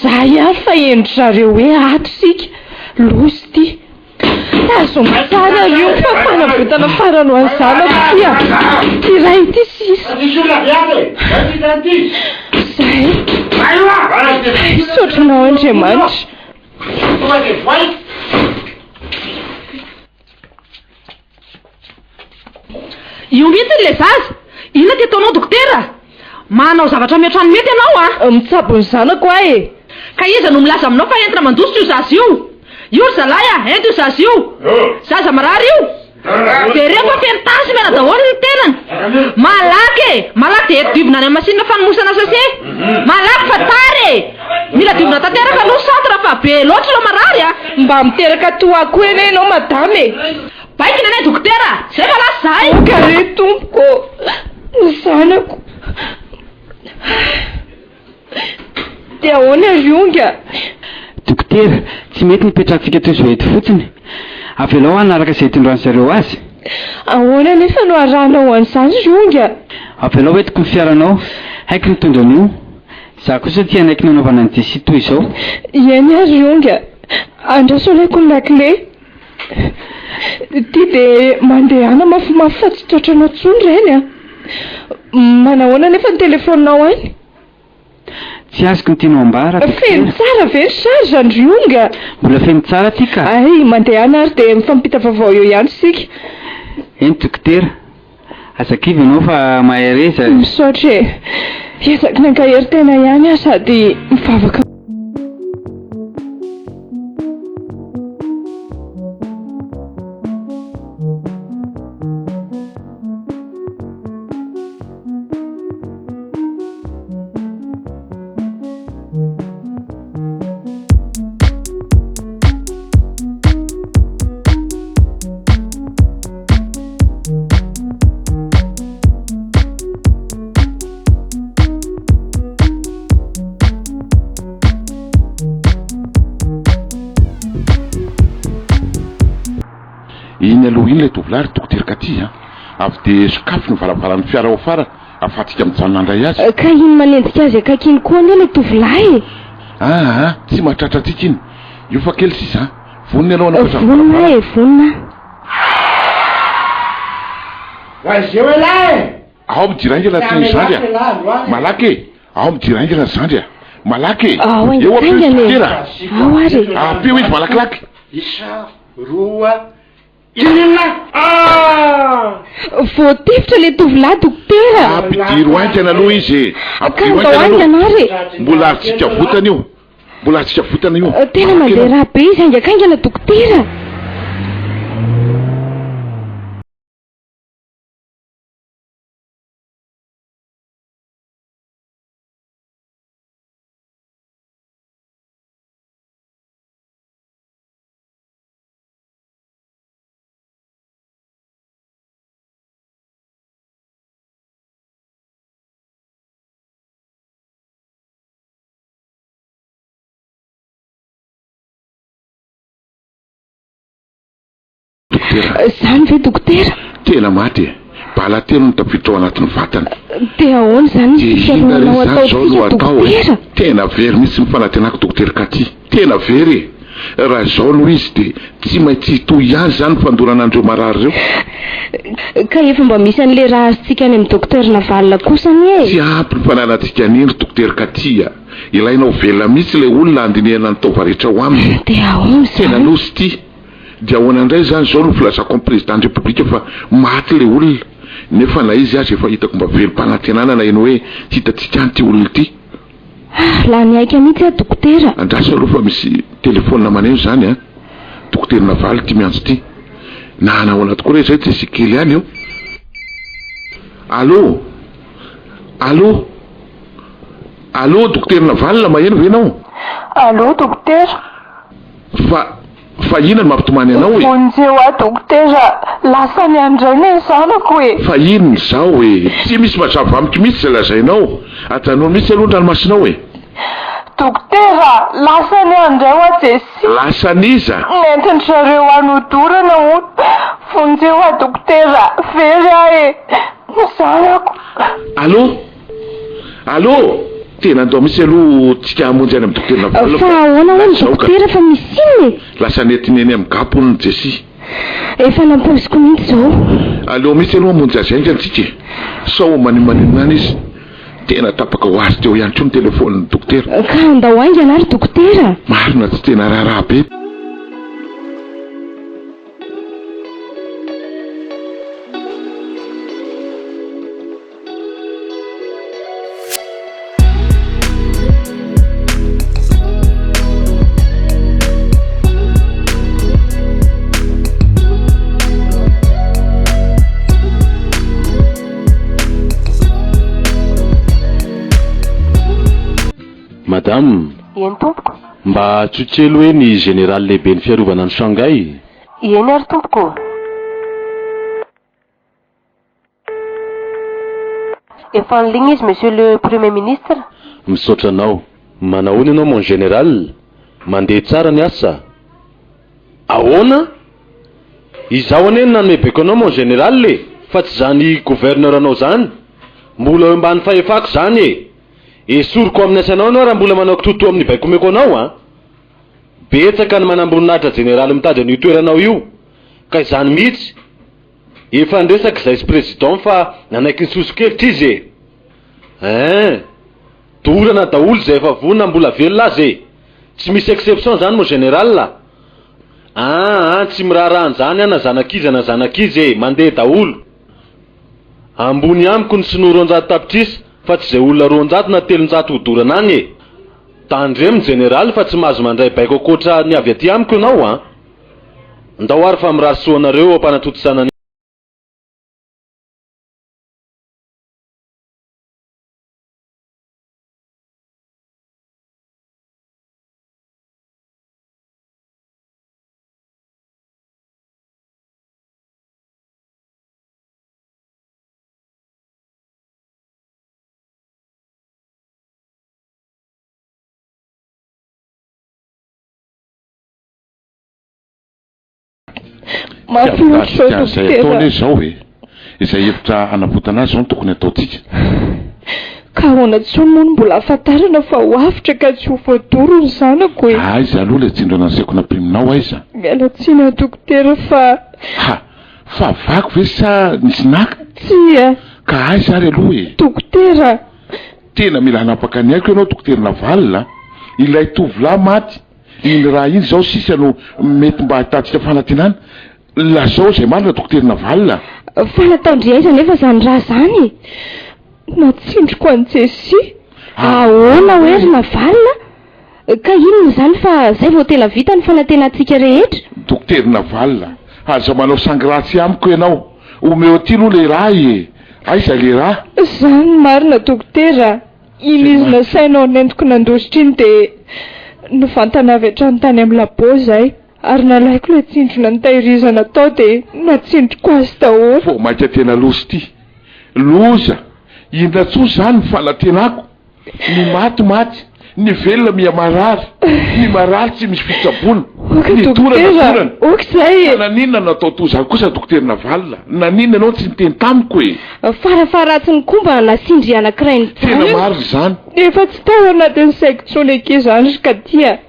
Zay ary fa henon-dry zareo hoe ato isika! Loza ity! Tazomy tsara ry io fa fanavotana farany ho an'ny zanako ity a! Ity iray ity sisa. Zay. Misaotra anao Andriamanitra. Io mihitsy ilay zaza! Inona ty ataonao dokotera? Manao zavatra mihoatra ny mety ianao a! Mitsabo ny zanako aho e! Ka iza no milaza aminao fa entina mandositra io zaza io? Io ry zalahy a! Ento io zaza io! Zaza marary io! Jereo fa feno tasy mena daholo ny tenany! Malaky e! Malaky dia ento diovina any amin'ny masinina fanomosana sase! Malaky fa tara e! Mila diovina tanteraka aloha centre fa be loatra ireo marary a! Mba miteraka toa ahy koa anie ianao madama e! Baikina anie dokotera! Zay fa lasa zahay! Aoka re tompoko ô! Ny zanako! Dia ahoana ry Onga? Dokotera, tsy mety ny hipetrahantsika toy izao eto fotsiny. Avelao hanaraka izay itondran-dry zareo azy. Ahoana anefa no harahanao an'izany ry Onga? Avelao entiko ny fiaranao. Haiko ny mitondra an'io. Izaho kosa tsy hanaiky ny hanaovana an'i Jessie toy izao. Eny ary ry Onga. Andraso alaiko ny lakile. Ity dia mandehana mafimafy fa tsy tratranao intsony ireny an! Manahoana anefa ny telefaoninao any? Tsy azoko ny tianao ambara, Dokotera. Feno tsara ve ny charge ndry Onga? Mbola feno tsara ity ka. Hay, mandehana ary dia mifampita vaovao eo ihany isika. Eny Dokotera. Aza kivy ianao fa mahereza e. Misaotra e. Ezaky ny hankahery tena ihany aho sady mivavaka. Iny aloha iny ilay tovolahy ry Dokotera Katy a! Avy dia sokafy ny varavaran'ny fiara ao afara ahafahantsika mijanona handray azy. Ka iny manenjika azy akaiky iny koa anie ilay tovolahy e! Aa! Tsy mahatratra antsika iny. Io fa kely sisa a! Vonona ianao hanokatra ny Vonona varavarana? e, vonona aho. Aiza eo elah e! Ao midira haingana ty zandry a! Malaky e! Ao midira haingana ry zandry a! Malaky e! Ao Eo ampio izy haingankaingana e! dokotera! Ao ary e! Ampio izy malakilaky! Isa, roa, inona? Ah! Voatifitra ilay tovolahy dokotera! Ampidiro haingana aloha izy e! Ka Ampidiro andao haingana haingana aloha! ary e! Mbola azontsika avotana io! Mbola azontsika avotana io! Tena Malaky mandeha ianao! rà be izy haingankaingana dokotera! Dokotera. Izany ve dokotera? Tena maty e! Bala telo no tafiditra ao anatin'ny vatany. Dia ahoana izany ny Dia inona re fikarohanao izany izao no ataontsika atao e? dokotera? Tena very mihitsy ny fanantenako Dokotera Cathy. Tena very e! Raha izao no izy dia tsy maintsy hitohy ihany izany ny fandorana an'ireo marary ireo. Ka efa mba misy an'ilay raha azontsika any amin'ny Docteur Navalona kosa anie e! Tsy ampy ny fananantsika an'iny ry Dokotera Cathy a! Ilaina ho velona mihitsy ilay olona handinihana ny taova rehetra ao aminy. Dia ahoana Tena izany? loza ity. Dia ahoana indray izany izao no filazako amin'ny Président ny République fa maty ilay olona? Nefa na izy aza efa hitako mba velom-panantenana na eny hoe hitantsika any ity olona ity. Ah, lany aika mihitsy aho dokotera. Andraso aloha fa misy telephone maneno izany an! Dokotera Navaly ity miantso ity. Na hanahoana tokoa re izay Jessie kely ihany io. Allô! Allô! Allô Dokotera Navalona maheno ve ianao? Allô dokotera. Fa fa inona no mampitomany anao e? Vonjeo aho dokotera, lasa any indray ny zanako e! Fa inona izao e? Tsy misy mazava amiko mihitsy izay lazainao. Ajanony mihitsy aloha ny ranomasinao e! Dokotera, lasa any indray hoa Jessie. Lasa an'iza? Nentin-dry zareo any hodorana hono. Vonjeo aho dokotera, very aho e! Ny zanako. Allô? Allô! Tena andao mihitsy aloha tsika hamonjy any amin'ny dokotera Navalona Fa ahoana hono lasa aoka. dokotera fa misy inona e? Lasa nentiny eny amin'ny gap hono ny Jessie. Efa nampoiziko mihitsy izao. Aleo mihitsy aloha hamonjy azy haingana tsika e! Sao maninonmaninona any izy. Tena tapaka ho azy teo ihany koa ny telefaonin'ny dokotera. Ka andao haingana ary dokotera. Marina tsy tena raharaha be. Madame. Eny tompoko. Mba antsoy kely hoe ny Général lehiben'ny fiarovana any Shanghai. Eny ary tompoko. Efa en ligne izy Monsieur le Premier Ministre. Misaotra anao. Manahoana ianao mon Général? Mandeha tsara ny asa? Ahoana? Izaho anie no nanome baiko anao mon Général e! Fa tsy izany Gouverneur anao izany. Mbola eo ambany fahefako izany e! Esoriko amin'ny asanao ianao raha mbola manao kitoatoa amin'ny baiko omeko anao an! Betsaka ny manamboninahitra jeneraly mitady an'io toeranao io, ka izany mihitsy. Efa niresaka izahay sy Président fa nanaiky ny soso-kevitra izy e! Hein! Dorana daholo izay efa voa na mbola velona aza e! Tsy misy exception izany mon général a! Aa tsy miraharaha an'izany aho na zanak'iza na zanak'iza e! Mandeha daholo! Ambony amiko ny sinoa 200 tapitrisa fa tsy izay olona 200 na 300 hodorana any e! Tandremo jeneraly fa tsy mahazo mandray baiko ankoatra ny avy aty amiko ianao an! Ndao ary fa mirary soa anareo eo am-panatontosana ny. Mafy loatra izao Izay atao dokotera. anie izao e. Izay hevitra hanavotana azy izao no tokony hataontsika. Ka ahoana intsony moa no mbola ahafantarana fa ho avotra ka tsy ho voadoro ny zanako e? Aiza aloha ilay tsindrona nasaiko nampiminao aiza? Miala tsiny aho dokotera fa. Ha! Fa vaky ve sa nisy naka? Tsia. Ka aiza ary aloha e? Dokotera! Tena mila hanapaka ny aiko ianao Dokotera Navalona a! Ilay tovolahy maty iny raha iny izao sisa no mety mba ahitantsika fanantenana. Lazao izay marina Dokotera Navalona a! Fa nataon-dry aiza anefa izany raha izany e? Natsindriko an'i Jessie. Ahoana hoe ry Navalona? Ka inona izany fa izay vao tena vita ny fanantenantsika rehetra? Dokotera Navalona, aza manao sangy ratsy amiko ianao. Omeo aty aloha ilay raha e! Aiza ilay raha? Izany no marina dokotera a! Iny izy nasainao nentiko nandositra iny dia nivantana avy hatrany tany amin'ny labo izahay ary nalaiko ilay tsindrona nitahirizana tao dia natsindriko azy daholo. Vao mainka tena loza ity. Loza! Inona intsony izany ny fanantenako? Ny maty maty, ny velona miha marary, ny marary tsy misy fitsaboana, Ok ny dorana dokotera, dorana. ok zay e! Fa naninona no atao toa izany kosa Dokotera Navalona? Naninona ianao no tsy niteny tamiko e? Farafaharatsiny koa mba nasian-dry anankiray Tena nijanona. marina izany. Efa tsy tao anatin'ny saiko intsony akia izany ry Katia.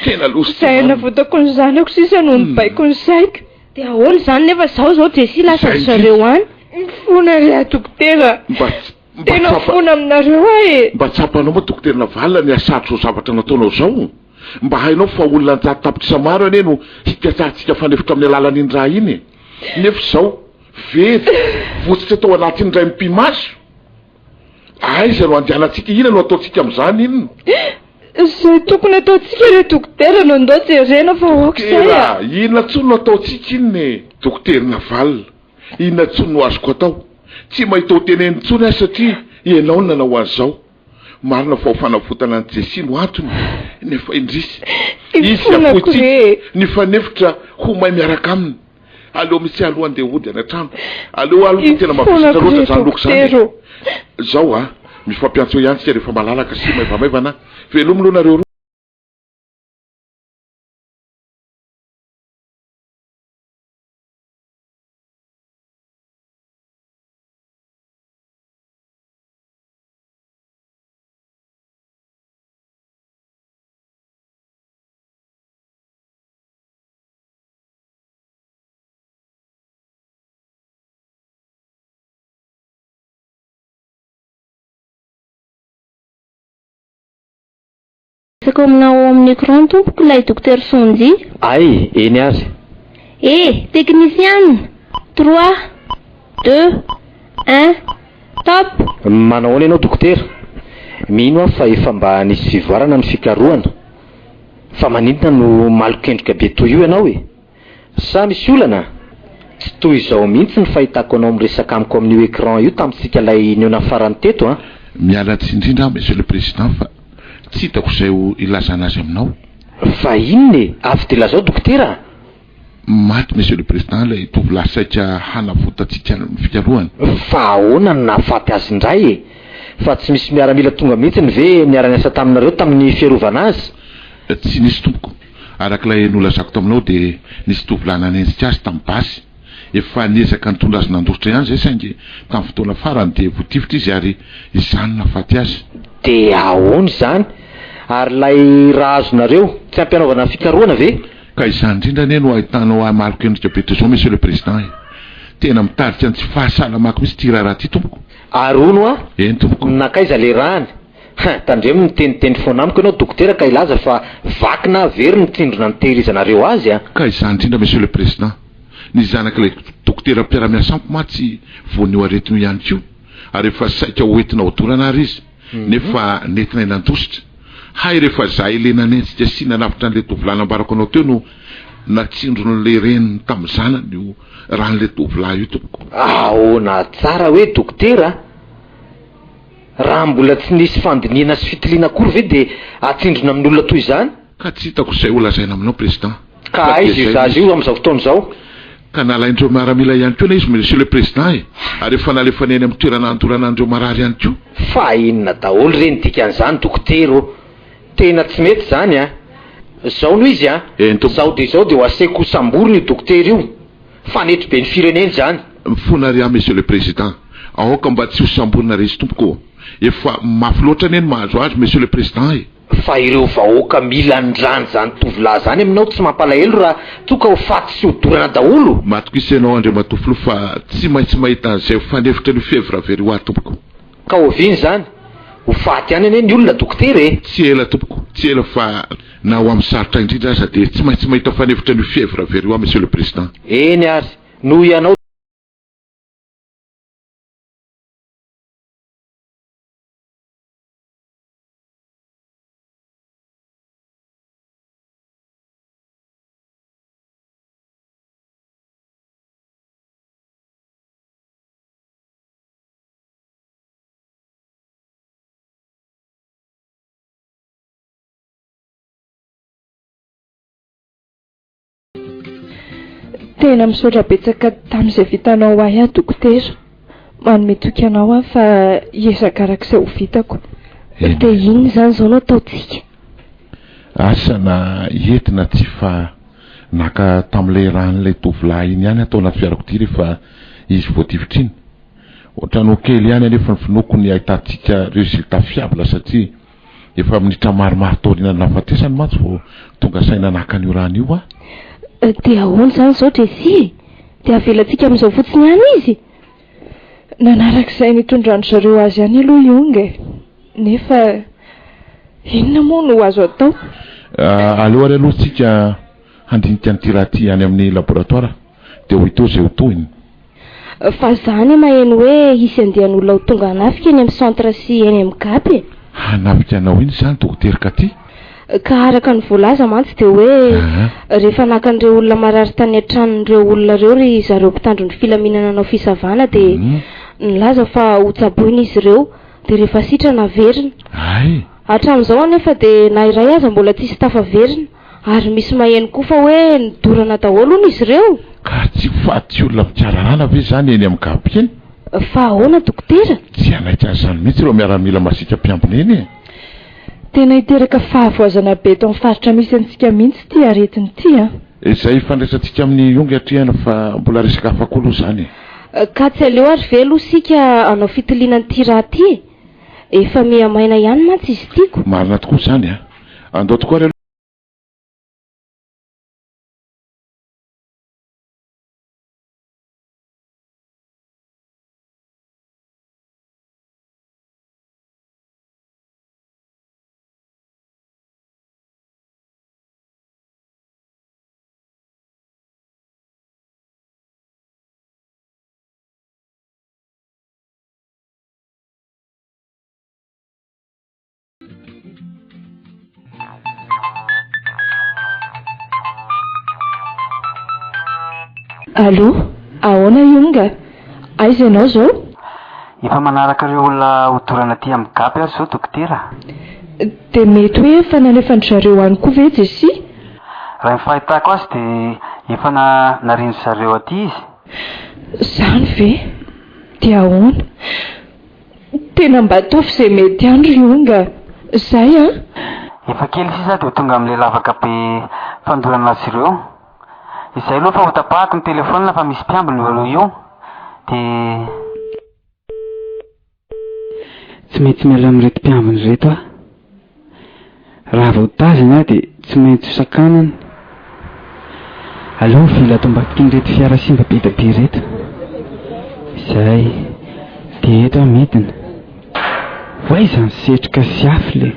Tena loza tsy Izay marina. navotako ny zanako sisa no nibaiko ny saiko. Dia ahoana izany nefa izao izao Jessie lasa ry zareo any? Mifona ry ahy dokotera. Mba tsy Mba Tena tsapa. mifona aminareo aho e! Mba tsapanao moa Dokotera Navalona ny hasarotr'izao zavatra nataonao izao? Mba hainao fa olona an-jato tapitrisa maro anie no hikatsahantsika fanefitra amin'ny alalan'iny raha iny e! Nefa izao, very, votsotra tao anatin'ny indray mipi-maso? Aiza no andehanantsika, inona no ataontsika amin'izany, inona? Izay tokony ataontsika re Dokotera no ndao jerena fa aoka izay Dokotera, a! inona intsony no ataontsika inona e? Dokotera Navalona, Inona intsony no azoko atao? Tsy mahita ho tenenina intsony aho satria ianao no nanao an'izao. Marina fa ho fanavotana an'i Jessie no antony, nefa indrisy, izy afointsika, nifanefitra ho may miaraka aminy. Aleo mihitsy aloha andeha hody any an-trano. Aleo aloha fa tena mavesatra loatra izany loko izany e. Izao a, mifampiantso ihany isika rehefa malalaka sy maivamaivana. Veloma aloha nareo roa. Resaka ao aminao ao amin'ny écran tompoko ilay Docteur Sondy. Ay, eny ary. Eh, teknisiana! Trois, deux, un, top! Manahoana ianao dokotera? Mino aho fa efa mba nisy fivoarana ny fikarohana. Fa maninona no malokendroka be toy io ianao e? Sa misy olana? Tsy toy izao mihitsy ny fahitako anao miresaka amiko amin'io écran io tamintsika ilay nihaona farany teto an! Miala tsiny indrindra aho Monsieur le Président fa. Tsy hitako izay ho ilazana azy aminao. Fa inona e? Avy dia lazao dokotera a! Maty Monsieur le Président ilay tovolahy saika hanavotantsika ny fikarohana. Fa ahoana no nahafaty azy indray e? Fa tsy misy miaramila tonga mihitsiny ve niara-niasa taminareo tamin'ny fiarovana azy? Tsy nisy tompoko. Araka ilay nolazako taminao dia nisy tovolahy nanenjika azy tamin'ny basy. Efa niezaka nitondra azy nandositra ihany izay saingy tamin'ny fotoana farany dia voatifitra izy ary izany no nahafaty azy. Dia ahoana izany? Ary ilay raha azonareo, tsy ampy hanaovana fikarohana ve? Ka izany indrindra anie no ahitanao ahy malok'endrika be toy izao Monsieur le Président e! Tena mitarika ny tsy fahasalamako mihitsy ity raharaha ity tompoko. Ary hono hoa? Eny tompoko. Nankaiza le rany? Hein, tandremo miteniteny foana amiko ianao dokotera ka hilaza fa vaky na very ny tsindrona nitehirizanareo azy a! Ka izany indrindra Monsieur le Président, ny zanak'ilay dokotera mpiara-miasa amiko mantsy voan'io aretina io ihany koa ary efa saika ho entina hodorana ary izy nefa nentinay nandositra. Hay rehefa izahay ilay nanenjika sy nanavotra an'ilay tovolahy nambarako anao teo no natsindron'ilay reniny tamin'ny zanany io ràn'ilay tovolahy io tompoko. Ahoana tsara hoe dokotera a? Raha mbola tsy nisy fandinihana sy fitiliana akory ve dia atsindrona amin'olona toy izany? Ka tsy hitako izay ho lazaina aminao Président. Ka Fa dia aiza io izay zaza mihitsy. io amin'izao fotoana izao? Ka nalain'ireo miaramila ihany koa ilay izy Monsieur le Président e! Ary efa nalefany eny amin'ny toerana handorana an'ireo marary ihany koa. Fa inona daholo re ny dikan'izany dokotera ô? Tena tsy mety izany a! Zao no izy a! Eny tompoko. Zao dia izao dia ho aseko ho samborina io dokotera io. Fanetry be ny firenena izany. Mifona ry aho Monsieur le Président. Aoka mba tsy ho samborina re izy tompoko ô! Efa mafy loatra anie ny mahazo azy Monsieur le Président e! Fa ireo vahoaka mila ny rany zany tovolahy zany aminao tsy mampalahelo raha toa ka ho faty sy ho dorana daholo? Matokisa ianao Andriamatoa Filoha fa tsy maintsy mahita an'izay ho fanefitra an'io fièvre very io aho tompoko. Ka oviana izany? Ho faty ihany anie ny olona dokotera e! Tsy ela tompoko, tsy ela fa na ho amin'ny sarotra indrindra aza dia tsy maintsy mahita fanefitra an'io fièvre very io aho Monsieur le Président. Eny ary, noho ianao. Tena misaotra betsaka tamin'izay vitanao ho ahy aho dokotera. Manome toky anao aho fa hiezaka araka izay ho vitako. Dia inona izany izao no ataontsika? Asa na hety na tsia fa naka tamin'ilay ràn'ilay tovolahy iny ihany aho tao anaty fiarakodia rehefa izy voatifitra iny. Ohatran'ny ho kely ihany anefa ny finoako ny ahitantsika résultat fiable satria efa minitra maromaro taorian'ny nahafatesany mantsy vao tonga saina naka an'io rano io aho. Dia ahoana izany izao Jessie e? Dia avelantsika amin'izao fotsiny ihany izy? Nanaraka izay nitondran-dry zareo azy ihany aloha i Ong e! Nefa inona moa no azo atao? Aleo ary aloha tsika handinika an'ity raha ity any amin'ny laboratoire dia ho hita eo izay ho tohiny. Fa za anie maheno hoe hisy andian'olona ho tonga hanafika eny amin'ny centre sy eny amin'ny gap e! Hanafika anao iny izany Dokotera Katy? Ka araka ny voalaza mantsy dia hoe rehefa naka an'ireo olona marary tany an-tranon'ireo olona ireo ry zareo mpitandro ny filaminana nanao fisavana dia nilaza fa ho tsaboina izy ireo dia rehefa sitrana averina. Hay! Hatramin'izao anefa dia na iray aza mbola tsisy tafaverina. Ary misy maheno koa fa hoe nodorana daholo hono izy ireo? Ka tsy faty olona mikararana ve izany eny amin'ny gap eny? Fa ahoana dokotera? Tsy hanaiky an'izany mihitsy ireo miaramila masiaka mpiambina eny e! Tena hiteraka fahavoazana be eto amin'ny faritra misy antsika mihitsy ity aretina ity an! Izay ifandraisantsika amin'i Yong atrehana fa mbola resaka hafa koa aloha izany e! Ka tsy aleo ary ve aloha isika hanao fitiliana an'ity rà ity e? Efa miha maina ihany mantsy izy ity ko! Marina tokoa izany an! Andao tokoa ary aloha. Allô, ahoana Yonga? Aiza ianao izao? Efa manaraka ireo olona hodorana aty amin'ny gap aho izao dokotera. Dia mety hoe efa nalefan-dry zareo any koa ve Jessie? Raha ny fahitako azy dia efa narian-dry zareo aty izy. Izany ve? Dia ahoana? Tena mba ataovy izay mety ihany ry Onga a! Izay an! Efa kely sisa dia ho tonga amin'ilay lavaka be fandorana azy ireo. Izay aloha fa hotapahako ny telefaonina fa misy mpiambina eo aloha io dia. Tsy maintsy miala amin'ireto mpiambina ireto aho. Raha vao tazana aho dia tsy maintsy ho sakanana. Aleo mivily ato ambadikin'ireto fiara simba be dia be ireto. Izay. Dia eto aho midina. Ho aiza ny setroka sy afo le?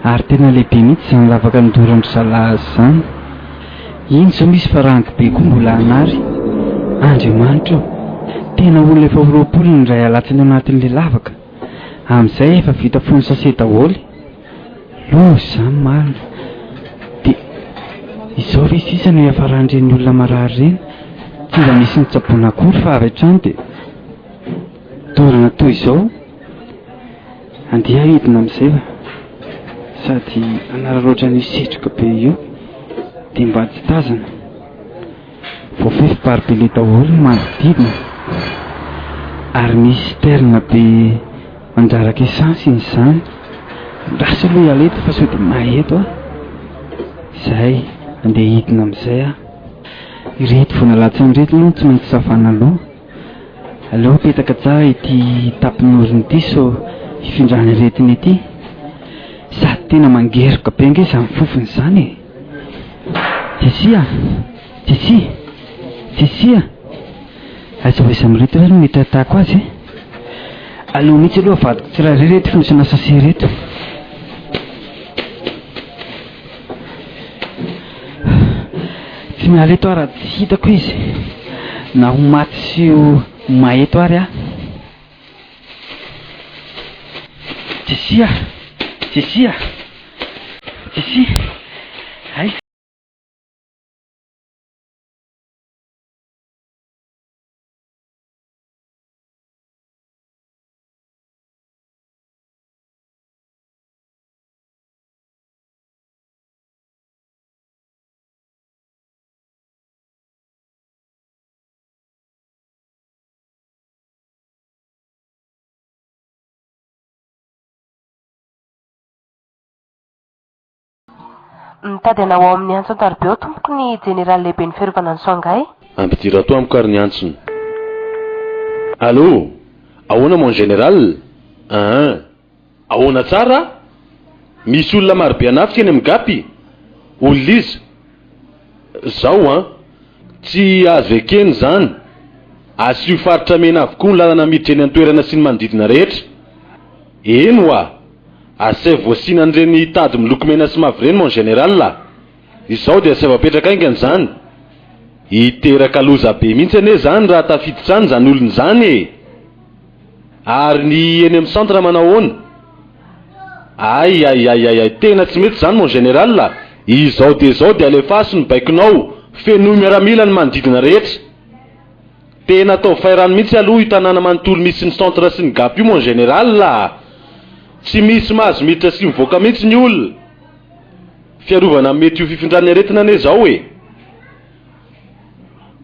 Ary tena lehibe mihitsy izany lavaka nodoran-dry zalahy azy izany. Iny izao misy farango be koa mbola hanary. Andriamanitra ô! Tena olona efa ho 20 no indray alatsany ao anatin'ilay lavaka. Amin'izay efa vita fono sase daholo. Loza izany marina. Dia izao ve sisa no hiafaran'ireny olona marary ireny? Tsy mba misy nitsaboana akory fa avy hatrany dia dorana toy izao. Andeha hidina amin'izay fa sady hanararaotra an'io setroka be io dia mba tsy tazana. Voafefy barbelé daholo ny manodidina ary misy citerne be mandraraka essence iny izany. Andraso aloha hiala eto fa sao dia may eto aho. Izay, andeha hidina amin'izay aho. Ireto vao nalatsany ireto aloha no tsy maintsy savana aloha. Aleo apetaka tsara ity tapin'orona ity sao hifindran'ny aretina ity. Sady tena mangeroka be ange izany fofona izany e! Jessie a! Jessie! Jessie a! Aiza ho aiza amin'ireto ary no mety hahitako azy e? Aleo mihitsy aloha avadiko tsirairay ireto fonosana sachet ireto. Tsy miala eto aho raha tsy hitako izy. Na ho maty sy ho may eto ary aho. Jessie a! Jessie a! Jessie! Aiza? Mitady anao ao amin'ny antso an-tariby ao tompoko ny jeneraly lehiben'ny fiarovana ny Sangay. Ampidiro ato amiko ary ny antsony. Allô! Ahoana mon général? Ahan! Ahoana tsara? Misy olona marobe hanafika eny amin'ny gapy? Olona iza? Zao an! Tsy azo ekena izany. Asio faritra mena avokoa ny lalana miditra eny an-toerana sy ny manodidina rehetra. Eny hoa! Asaivo voasiana an'ireny tady miloko mena sy mavo ireny mon général a! Izao dia asaivo apetraka haingana izany. Hiteraka loza be mihitsy anie izany raha tafiditra any izany olona izany e! Ary ny eny amin'ny centre manao ahoana? Ay ay ay ay ay tena tsy mety izany mon général a! Izao dia izao dia alefaso ny baikonao, fenoy miaramila ny manodidina rehetra. Tena ataovy fairano mihitsy aloha io tanàna manontolo misy ny centre sy ny gap io mon général a! Tsy misy mahazo miditra sy mivoaka mihitsy ny olona. Fiarovana amin'ny mety ho fifindran'ny aretina anie izao e!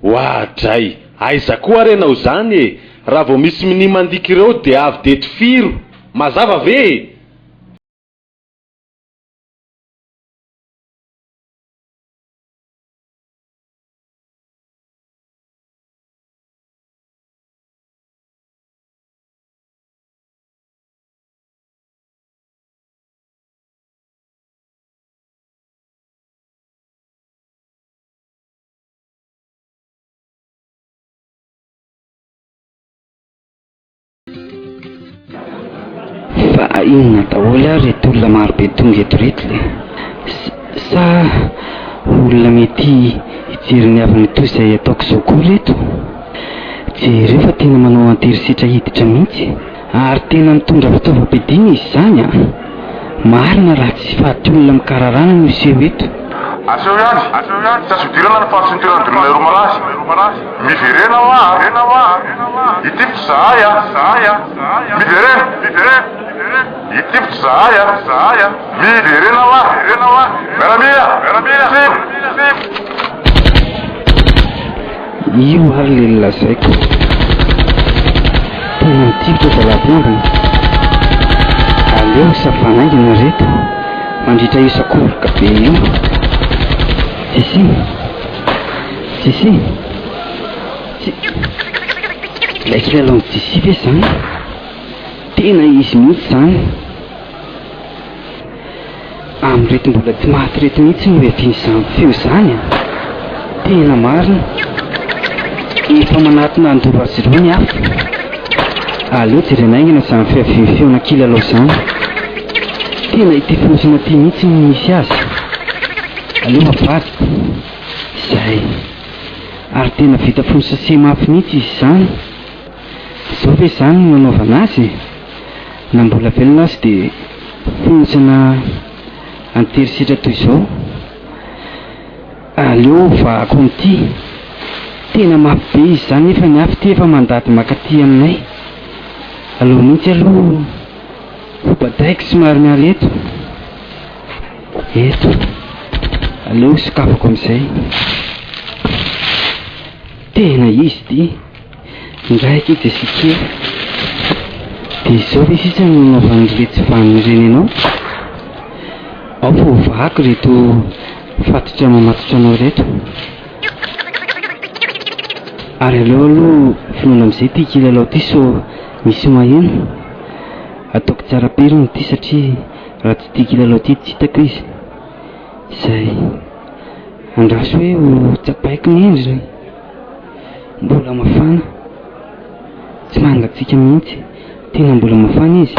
Oadray! Aiza koa ary ianao izany e! Raha vao misy minia mandiky ireo dia avy dia tifiro! Mazava ve e! Fa inona daholo ary ireto olona marobe tonga eto ireto le? Sa olona mety hijery ny havany toy izay ataoko izao koa ireto? Jereo fa tena manao an-terisetra hiditra mihitsy. Ary tena mitondra fitaovam-piadiana izy izany an! Marina raha tsy faty olona mikararana no hiseho eto. Aseho ihany, tsy azo idirana ny faritry ny toerana nidonana ireo marary. Miverena hoa a! Hitifitra izahay a! Miverena! Hitifitra izahay a! Miverena hoa! Miaramila! Sivy! Io ary le nolazaiko. Tena mitifitra zalahy vongany. Aleo savana haingana reto mandritra io sakoroka be io. Jessie! Jessie! Je. Ilay kilalaon'i Jessie ve izany? Tena izy mihitsy izany. Amin'ireto mbola tsy maty ireto mihitsy no hiavian'izany feo izany a! Tena marina. Efa manatona handoro azy ireo ny afo. Aleo jerena haingana izany fiavian'ny feona kilalao izany. Tena ity fonosana ity mihitsy no misy azy. Aleo avadiko. Izay. Ary tena vita fono sachet mafy mihitsy izy izany. Izao ve izany no nanaovana azy e? Na mbola velona aza dia fonosana an-terisetra toy izao. Aleo hovahako amin'ity. Tena mafy be izy izany nefa ny afo ity efa mandady mankaty aminay. Aleo mihitsy aloha hobadaiko somary miala eto. Eto. Aleo sokafako amin'izay. Tena izy ity. Indray akia Jessie kely. Dia izao ve sisa no nanaovan'iretsy vanona ireny anao? Ao fa hovahako ireto fatotra mamatotra anao ireto. Ary aleo aloha vonoina amin'izay ity kilalao ity sao misy maheno. Ataoko tsara pirina ity satria raha tsy ity kilalao ity tsy hitako izy. Izay. Andraso hoe ho tsapaiko ny endriny. Mbola mafana. Tsy mangatsiaka mihitsy. Tena mbola mafana izy.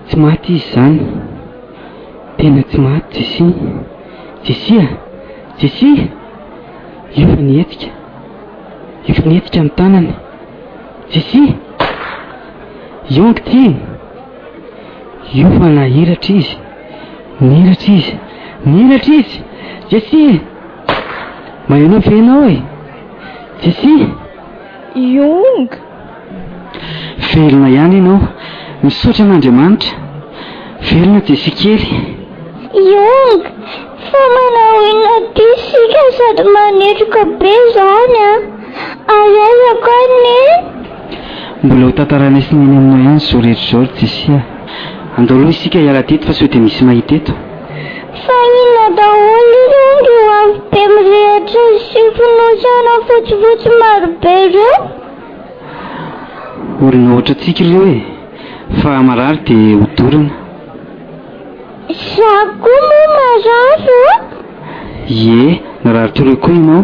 Tsy maty izy izany. Tena tsy maty Jessie. Jessie a! Jessie! Io fa nihetsika. Io fa nihetsika ny tanany. Jessie! Io ange ity e! Io fa nahiratra izy. Nihiratra izy. Nihiratra izy! Jessie! Maheno ve ianao e? Jessie! Young! Velona ihany ianao. Misaotra an'Andriamanitra. Velona Jessie kely. Young! Fa manao inona aty isika sady manetroka be izany an! Ary aiza kay Neny? Mbola ho tantarainay sy Neny aminao ihany izao rehetra izao ry Jessie a! Andao aloha isika hiala teto fa sao dia misy mahita eto. Fa inona daholo ireo ry afo be mirehitra sy fonosana fotsifotsy marobe ireo? Olona ohatrantsika ireo e! Fa marary dia hodorana. Za koa moa marary a! Ie, narary toy ireo koa ianao.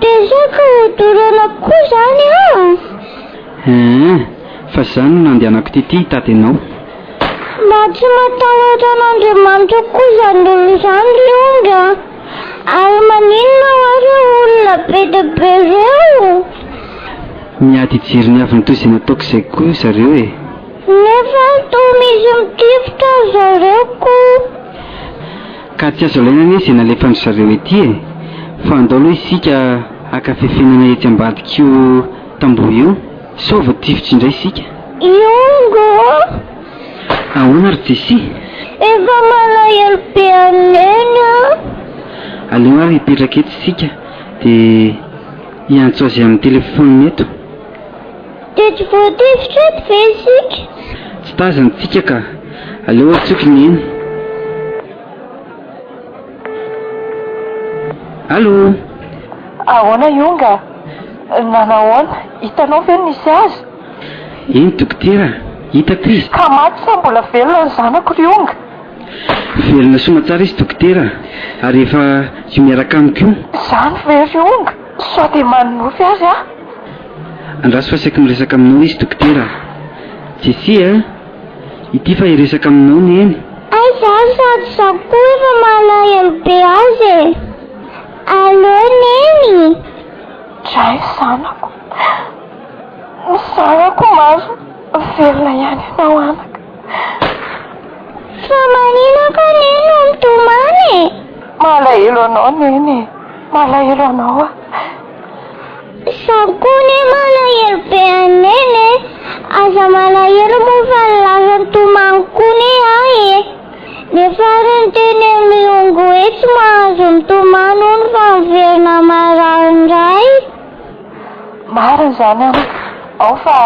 Dia saika hodorana koa izany aho? Eeh, fa izany no nandehanako tety hitady anao. Mba tsy matahotra an'Andriamanitra koa izany olona izany ry ondry a! Ary maninona hoa ireo olona be dia be ireo? Miady hijery ny aviny toy izay nataoko izay koa zareo e! Nefa toa misy mitifitra ry zareo ko! Ka tsy azo alaina anie izay nalefan-dry zareo ety e! Fa andao aloha isika haka fefenana etsy ambadik'io tamboho io sao voatifitra indray isika. Iongo ô! Ahoana ry Jessie? Efa malahelo be an'i Neny aho. Aleo ary hipetraka eto isika dia hiantso azy amin'ny telefaonina eto. Dia tsy voatifitra eto ve isika? Tsy tazana tsika ka. Aleo antsoiko i Neny. Allô! Ahoana Ionga? Nanahoana? Hitanao ve ny nisy azy? Eny dokotera, hitako izy. Ka maty sa mbola velona ny zanako ry Ionga? Velona soamatsara izy dokotera ary efa io miaraka amiko io. Izany ve ry Ionga? Sao dia manonofy ary aho? Andraso fa saiky miresaka aminao izy dokotera. Jessie a! Ity fa hiresaka aminao Neny. Aiza ary sady za koa efa malahelo be azy e! Allo Neny! Dray zanako, ny zanako maro velona ihany ianao anaka. Fa maninona ka Neny no mitomany e? Malahelo anao Neny e! Malahelo anao aho. Izaho koa anie malahelo be an'i Neny e! Aza malahelo moa fa nilaza nitomany koa anie aho e! Nefa ary niteny amin'i Iongo hoe tsy mahazo mitomany hono fa miverina marary indray. Marina izany anaka. Ao fa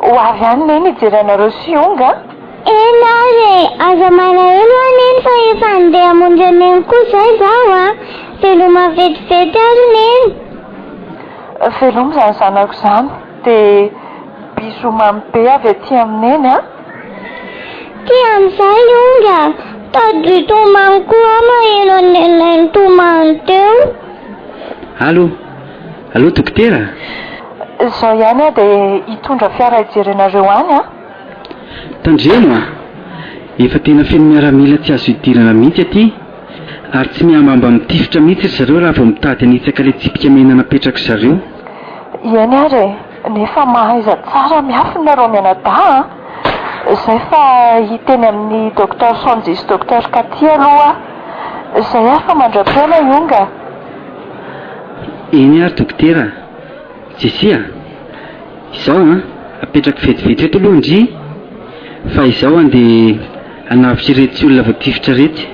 ho avy any Neny hijery anareo sy Ionga a! Eny ary e! Aza malahelo hoa Neny fa efa handeha hamonjy an'i Neny koa izay izaho a! Veloma vetivety ary Neny! Veloma izany zanako izany, dia bisous mamy be avy aty amin'i Neny a! Ty amin'izay Ionga a! Tady hitomany koa aho maheno an'i Neninay nitomany teo. Allo! Allo dokotera? Izao ihany aho dia hitondra fiara hijery anareo any a! Tandremo a! Efa tena feno miaramila tsy azo idirana mihitsy aty, ary tsy mihambahamba mitifitra mihitsy ry zareo raha vao mitady hanitsaka ilay tsipika mena napetrak'i zareo. Eny ary e! Nefa mahaiza tsara miafina nareo mianadahy a! Zay fa hiteny amin'ny Docteur Sonjy sy Docteur Cathy aloha aho. Zay ary fa mandra-pihaona Ionga a! Eny ary dokotera a! Jessie a! Izao an, apetrako vetivety eto aloha ndry fa izao andeha hanavotra iretsy olona voatifitra iretsy.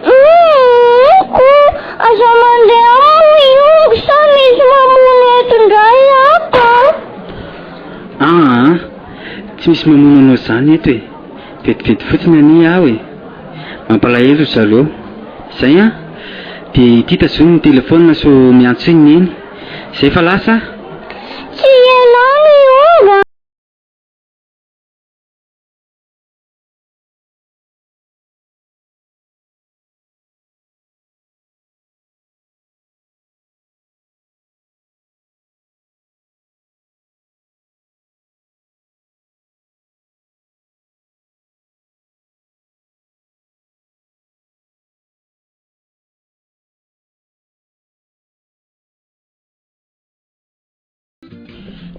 Humm ko aza mandeha any moa Iongo sa misy mamono eto indray ato an! Aa tsy misy mamono anao izany eto e! Vetivety fotsiny anie aho e! Mampalahelo ry zareo. Izay an! Dia ity tazony ny telephone sao miantso i Neny. Izay fa lasa a! Tsy ianao no hiova.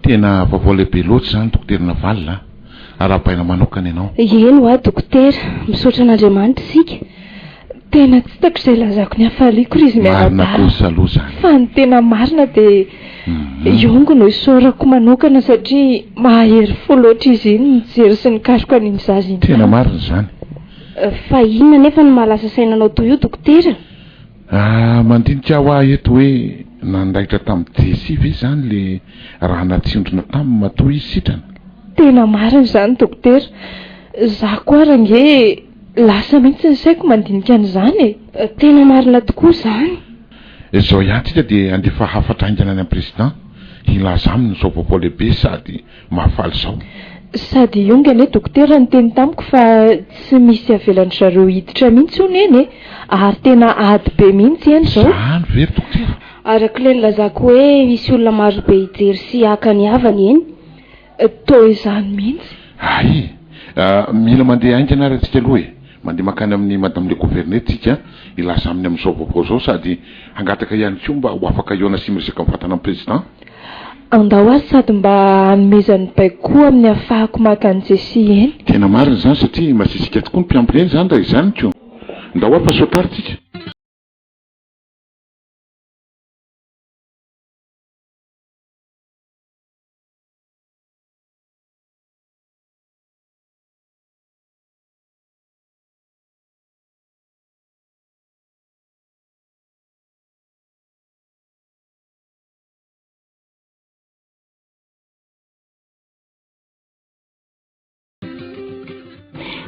Tena vaovao lehibe loatra izany Dokotera Navalona a! Arahabaina manokana ianao. Eny hoa Dokotera, misaotra an'Andriamanitra isika. Tena tsy hitako izay ilazako ny hafaliako ry izy Marina mianadahy. kosa aloha izany. Fa ny tena marina dia Iongo no isaorako manokana satria mahery fo loatra izy iny nijery sy nikaroka an'iny zaza iny Tena tany. marina izany. Fa inona anefa no mahalasa saina anao toy io Dokotera? Ah, mandinika aho aho eto hoe nandaitra tamin'i Jessie ve izany le raha natsindrona taminy matoa izy sitrana? Tena marina izany dokotera, za koa ary ange lasa mihitsy ny saiko mandinika an'izany e! Tena marina tokoa izany. Izao ihany tsika dia handefa hafatra haingana any amin'ny président hilaza aminy izao vaovao lehibe sady Mahafaly zao. Sady Ionga anie dokotera niteny tamiko fa tsy misy avelan-dry zareo hiditra mihitsy hono eny e! Ary tena ady be mihitsy eny zao. Zany ve ry dokotera? Araka ilay nilazako hoe hisy olona marobe hijery sy haka ny havany eny. Toa izany mihitsy. Hay! Mila mandeha haingana ary antsika aloha e! Mandeha mankany amin'ny Madame le Gouverneur tsika hilaza aminy amin'izao vaovao izao sady hangataka ihany koa mba ho afaka hihaona sy miresaka mivantana amin'ny Président. Andao ary sady mba hanomezany baiko koa amin'ny hafahako maka an'i Jessie eny. Tena marina izany satria masisika tokoa ny mpiambina eny izany raha izany ko. Ndao ary fa sao tara tsika.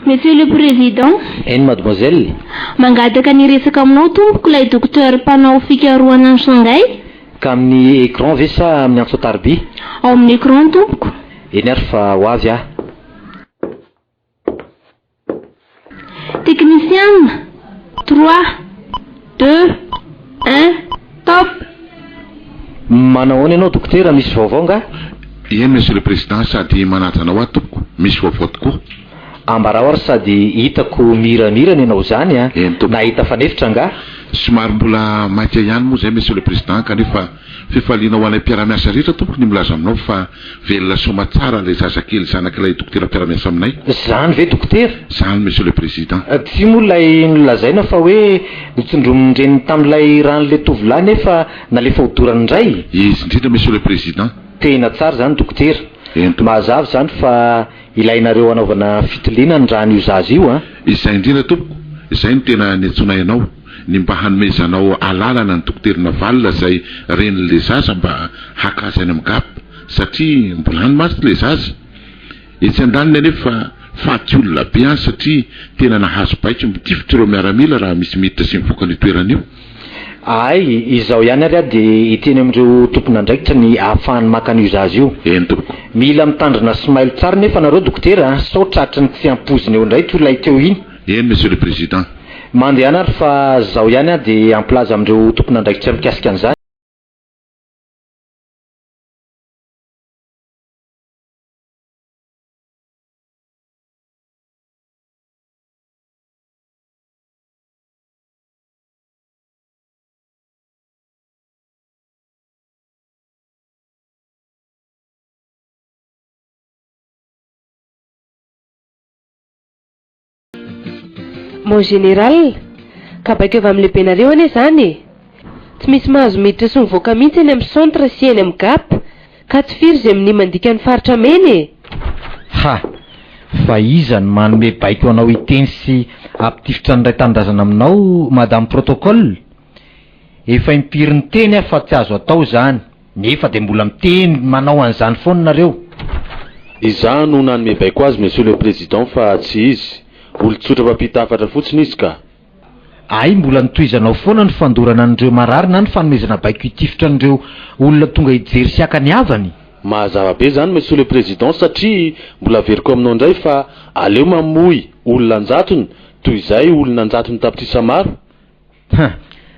Monsieur le Président. Eny Mademoiselle. Mangataka ny hiresaka aminao tompoko ilay docteur mpanao fikarohana any Shanghai. Ka amin'ny écran ve sa amin'ny antso an-tariby? Ao amin'ny écran tompoko. Eny ary fa ho avy aho. Technician, Trois, deux, un, top! Manahoana ianao dokotera, misy vaovao nga? Eny Monsieur le Président sady manaja anao aho tompoko, misy vaovao tokoa. Ambarao ary sady hitako miramirana ianao izany a! Eny tompoko. Nahita fanefitra angaha? Somary mbola maika ihany moa izay Monsieur le Président kanefa. Fifaliana ho anay mpiara-miasa rehetra tompoko ny milaza aminao fa velona soamatsara ilay zazakely zanak'ilay dokotera mpiara-miasa aminay. Zany ve dokotera? Zany Monsieur le Président. Tsy moa ilay nolazaina fa hoe notsindromin-dreniny tamin'ilay ran'ilay tovolahy nefa nalefa hodorana indray? Izy indrindra Monsieur le Président. Tena tsara izany dokotera. Eny tompoko. Mazava izany fa ilainareo hanaovana fitiliana ny ran'io zaza io an? Izay indrindra tompoko, izay no tena niantsoanay anao, ny mba hanomezanao alalana ny dokotera Navalona izay renin'ilay zaza mba haka azy any amin'ny gap satria mbola any mantsy ilay zaza. Etsy andaniny anefa faty olona be any satria tena nahazo baiko mitifitra ireo miaramila raha misy miditra sy mivoaka an'io toerana io. Hay, izao ihany ary aho dia hiteny amin'ireo tompon'andraikitra ny ahafahany maka an'io zaza io. Eny tompoko. Mila mitandrina sy mailo tsara nefa nareo dokotera a, sao tratry ny tsy ampoizina eo indray ity ilay teo iny. Eny Monsieur le Président. Mandehana ary fa zao ihany aho dia hampilaza amin'ireo tompon'andraikitra mikasika an'izany. Mon général, ka baiko avy amin'ny lehibenareo anie izany e! Tsy misy mahazo miditra sy mivoaka mihitsy eny amin'ny centre sy eny amin'ny gap, ka tsy firy izay minia mandika ny faritra mena e! Ha! Fa iza no manome baiko anao hiteny sy hampitifitra ny iray tanindrazana aminao Madame Protocole? Efa impiry niteny aho fa tsy azo atao izany, nefa dia mbola miteny manao an'izany foana nareo. Izaho no nanome baiko azy Monsieur le Président fa tsy izy. Olon-tsotra mpampita hafatra fotsiny izy ka. Hay mbola notohizanao foana ny fandorana an'ireo marary na ny fanomezana baiko hitifitra an'ireo olona tonga hijery sy haka ny havany? Mazava be izany Monsieur le Président satria mbola averiko aminao indray fa aleo mamoy olona an-jatony toy izay olona an-jatony tapitrisa maro. Huh!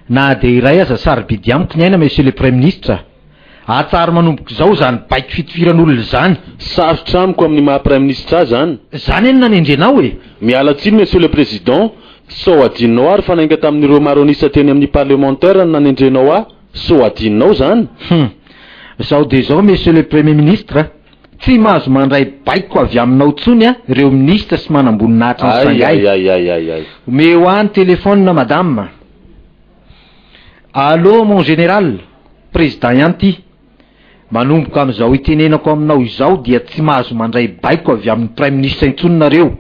Na dia iray aza sarobidy amiko ny aina Monsieur le Praiminisitra. Atsaharo manomboka izao izany baiko fitifiran'olona izany. Sarotra amiko amin'ny maha Praiminisitra ahy izany. Izany anie no nanendrenao e! Miala tsiny Monsieur le Président, sao adinonao ary fa nainga tamin'ireo maro an'isa teny amin'ny parlementaire no nanendrenao ahy, sao adinonao izany? Hum! Izao dia izao Monsieur le Premier Ministre, tsy mahazo mandray baiko avy aminao intsony ireo minisitra sy manamboninahitra ny Ay Sangay. ay ay ay ay ay. Omeo ahy ny téléphone Madame. Allô mon général, Président ihany ity. Manomboka amin'izao itenenako aminao izao dia tsy mahazo mandray baiko avy amin'ny Praiminisitra intsony nareo.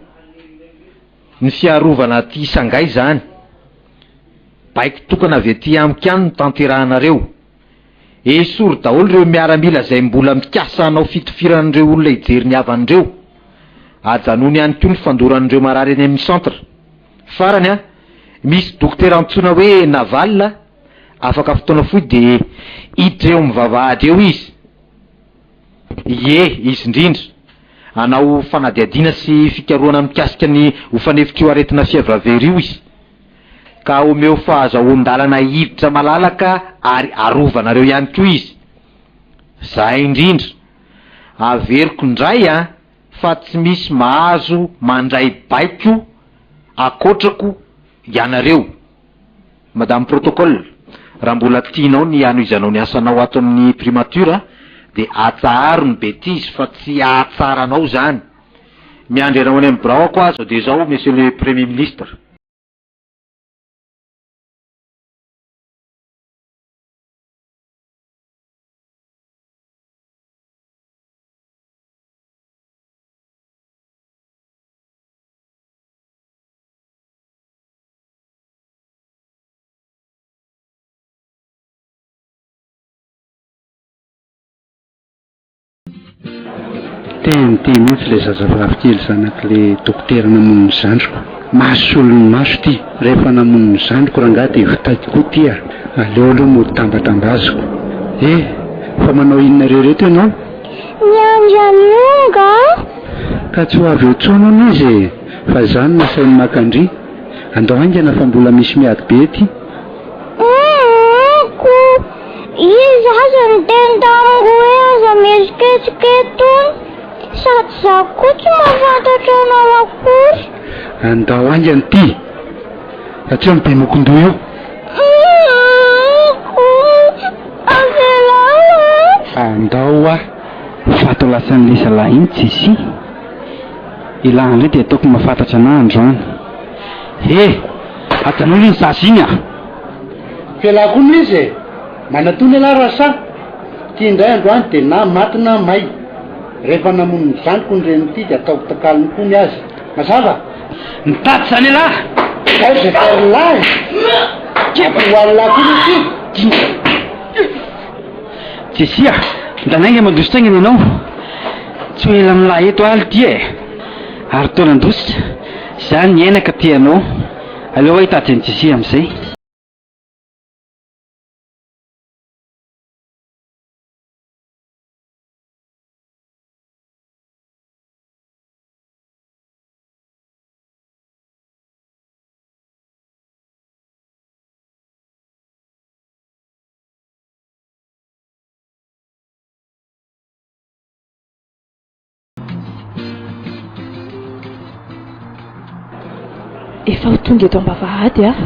Ny fiarovana aty Sangay izany. Baiko tokana avy aty amiko ihany no tanterahanareo. Esory daholo ireo miaramila izay mbola mikasa hanao fitifirana an'ireo olona hijery ny havany ireo. Ajanony ihany koa ny fandoran'ireo marary eny amin'ny centre. Farany an, misy dokotera antsoina hoe Naval afaka fotoana fohy dia hiditra eo amin'ny vavahady eo izy. Ie, izy indrindra. Hanao fanadihadiana sy fikarohana mikasika ny ho fanefitr'io aretina fièvre vert io izy. Ka omeo fahazahoan-dalana hiditra malalaka ary arovanareo ihany koa izy. Zay indrindra. Averiko indray an, fa tsy misy mahazo mandray baiko akoatrako ianareo. Madame Protocole, raha mbola tianao ny hanohizanao ny asanao ato amin'ny Primature dia atsaharo ny betizy fa tsy hahatsara anao izany. Miandry anao any amin'ny biraoko aho zao dia izao Monsieur le Premier Ministre. Teny ity mihitsy ilay zazavavy kely zanak'ilay dokotera namono ny zandriko. Mahasolo ny maso ity. Rehefa namono ny zandriko rangahy dia vitaiko koa ity a. Aleo aloha mody tambatambaziko. Eh! Fa manao inona irery eto ianao? Miandry an'i Onga aho. Ka tsy ho avy eo intsony hono izy e! Fa izaho no nasainy maka an-dry. Andao haingana fa mbola misy miady be ety. Humm ko iza aza niteny tamiko hoe aza mihetsiketsika eto hono, sady za koa tsy mahafantatra anao akory. Andao haingana ity fa tsy eo ny be mokondoha io. Humm ko avelao. Andao hoa fa ato lasan'ilay zalahy iny Jessie. Elah indray dia ataoko mahafantatra anah androany. He! Ajanony iny zaza iny ah! F'elah koa no izy e! Manatona elah raha sahy. Ity indray androany dia na maty na may. Rehefa namono ny zandriko ny reniny ity dia ataoko takalony koa ny azy. Mazava? Mitady izany elah! Aiza ry lahy e! Kepy ho an'lah koa ve ity? Jessie a! Ndanainga mandositra aingana ianao. Tsy ho ela amin'lah eto aly ity e! Ary toa nandositra. Za niaina ka tia anao. Aleo aho hitady an'i Jessie amin'izay. Efa ho tonga eto am-bavahady aho.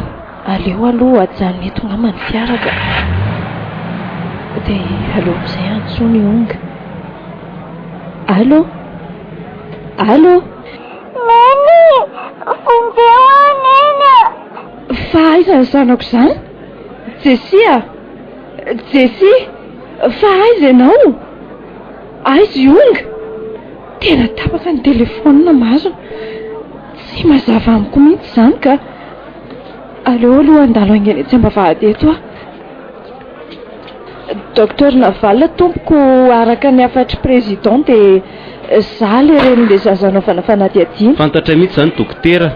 Aleo aloha ajanona eto angamba ny fiara ka. Dia aleo amin'izay antsoina i Onga. Allô? Allô? Neny! Vonjeo aho Neny a! Fa aiza ny zanako izany? Jessie a! Jessie! Fa aiza ianao? Aiza i Onga? Tena tapaka ny telefaonina marina. Tsy mazava amiko mihitsy izany ka. Aleo aloha handalo haingana etsy am-bavahady eto aho. Docteur Naval tompoko, araka ny hafatr'i Président dia za le renin'le zaza anaovana fanadihadiana. Fantatray mihitsy izany dokotera,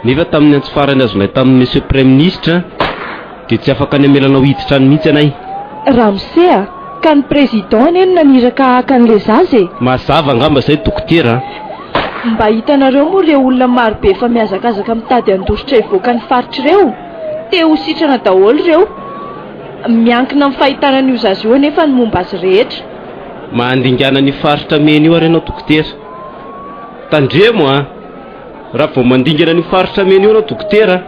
nefa tamin'ny antso farany azonay tamin'ny Monsieur Praiminisitra dia tsy afaka ny hamela anao hiditra any mihitsy anay. Ramose a! Ka ny Président anie no naniraka haka an'le zaza e! Mazava angamba izay dokotera a! Mba hitanareo moa ireo olona marobe efa mihazakazaka mitady handositra hivoaka ny faritra ireo? Te ho sitrana daholo ireo. Miankina amin'ny fahitana an'io zaza io anefa ny momba azy rehetra. Mandingana an'io faritra mena io ary ianao dokotera. Tandremo a! Raha vao mandingana an'io faritra mena io ianao dokotera,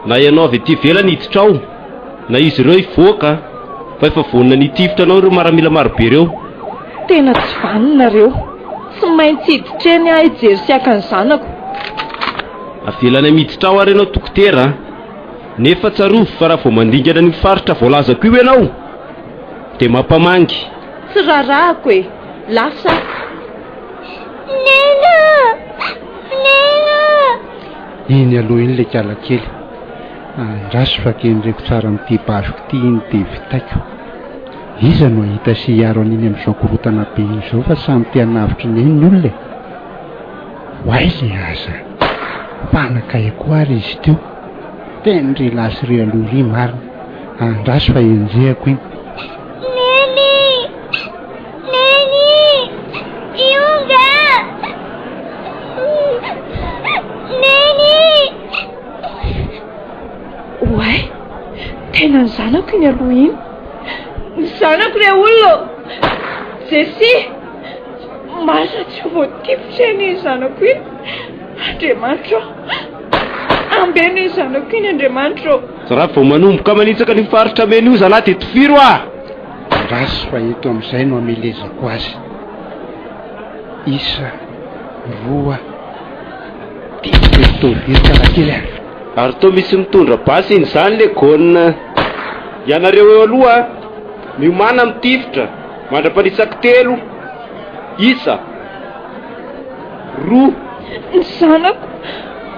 na ianao avy aty ivelany hiditra ao, na izy ireo hivoaka, fa efa vonona ny hitifitra anao ireo maramila marobe ireo. Tena tsy vanona nareo. Tsy maintsy hiditra eny aho hijery sy haka ny zanako. Avelanay miditra ao ary ianao dokotera a! Nefa tsarovy fa raha vao mandingana an'io faritra voalazako io ianao dia mampamangy. Tsy raharahako e! Lasa aho. Neny a! Neny a! Iny aloha iny ilay kala kely. Andraso fa kendreko tsara amin'ity basiko ity iny dia vitaiko. Iza no hahita sy hiaro an'iny amin'izao korontana be izao fa samy te hanavotra ny ainy ny olona e! Oay le aza! Mpanakay koa ary izy teo. Teny ry lahy sy ry aloha ry marina. Andraso fa enjehako iny. Neny! Neny! Ionga! Neny! Oay! Tena ny zanako iny aloha iny. Ny zanako re olona ô! Jessie! Marina tsy ho voatifitra anie iny zanako iny. Andriamanitra ô! Ambeno iny zanako iny Andriamanitra ô! Raha vao manomboka manitsaka an'io faritra mena io zalahy dia tifiro ah! Andraso fa eto amin'izay no hamelezako azy. Isa, roa, telo toa very kalakely ah! Ary toa misy mitondra basy iny izany le gone. Ianareo eo aloha miomàna mitifitra mandra-panitsaky telo isa roa. Ny zanako,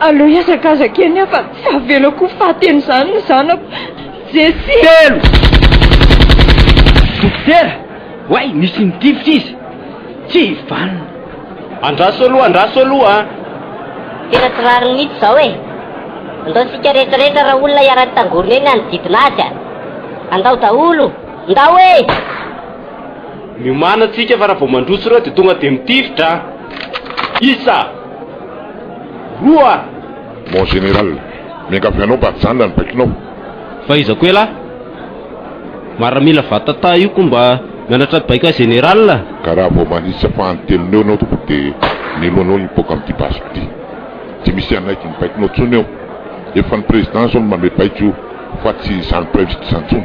aleo hihazakazaka eny aho fa tsy avelako ho faty eny izany ny zanako. Jessie! Telo! Dokotera! Oay, nisy nitifitra izy! Tsy vanona! Andraso aloha, andraso aloha a! Tena tsy rariny mihitsy izao e! Andao isika rehetra rehetra raha olona hiara-hitangorona eny hanodidina azy a! Andao daholo! Ndao e! Miomàna tsika fa raha vao mandroso ireo dia tonga dia mitifitra a! Isa! Roa! Mon général, miangavy anao mba ajanona ny baikonao. Fa iza koa ialahy? Maramila vatata io ko mba mianatra baiko à général a! Ka raha vao manisa fahantelony eo ianao tompoko dia ny lohanao hipoaka amin'ity basiko ity. Tsy misy hanaiky ny baikonao intsony eo. Efa ny président izao no manome baiko fa tsy izany praiminisitra izany intsony.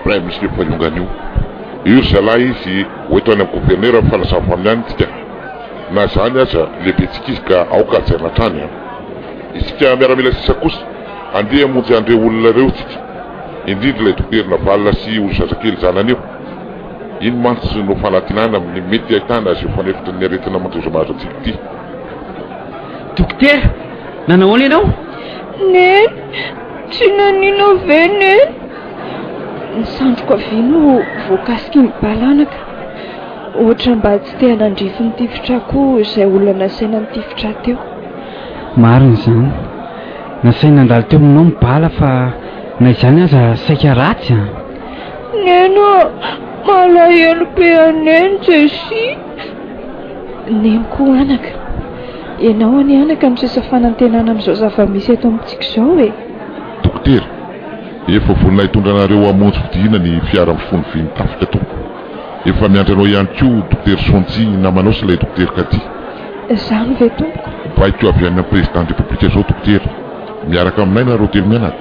Praiminisitra efa hiongana io. Io ry zalahy izy ho eto any amin'ny governera mifanazava aminy any tsika. Na izany aza lehibentsika izy ka aoka hajaina hatrany an. Isika miaramila sisa kosa andeha hamonjy an'ireo olona ireo isika. Indrindra ilay dokotera Navalona sy io zazakely zanany io. Iny mantsy no fanantenana amin'ny mety ahitana azy io fanefitry ny aretina mandoza mahazo antsika ity. Dokotera, nanahoana ianao? Neny, tsy nanino ve Neny? Ny sandriko havia no voakasiky ny bala anaka. Ohatra mba tsy te hanandrify ny tifitra koa izay olona nasaina nitifitra ahy teo. Marina izany. Nasaina nandalo teo aminao ny bala fa na izany aza saika ratsy an! Neny ô! Malahelo be an'i Neny Jessie! Neny koa anaka! Ianao anie anaka no sisa fanantenana amin'izao zava-misy eto amintsika izao e! Dokotera, efa vonona hitondra anareo hamonjy fodiana ny fiara mifono vy ny tafika tompoko. Efa miandry anao ihany koa Dokotera Sonjy namanao sy ilay Dokotera Kadi. Izany ve tompoko? Baiko avy any amin'ny Président République izao Dokotera. Miaraka aminay nareo telo mianaka.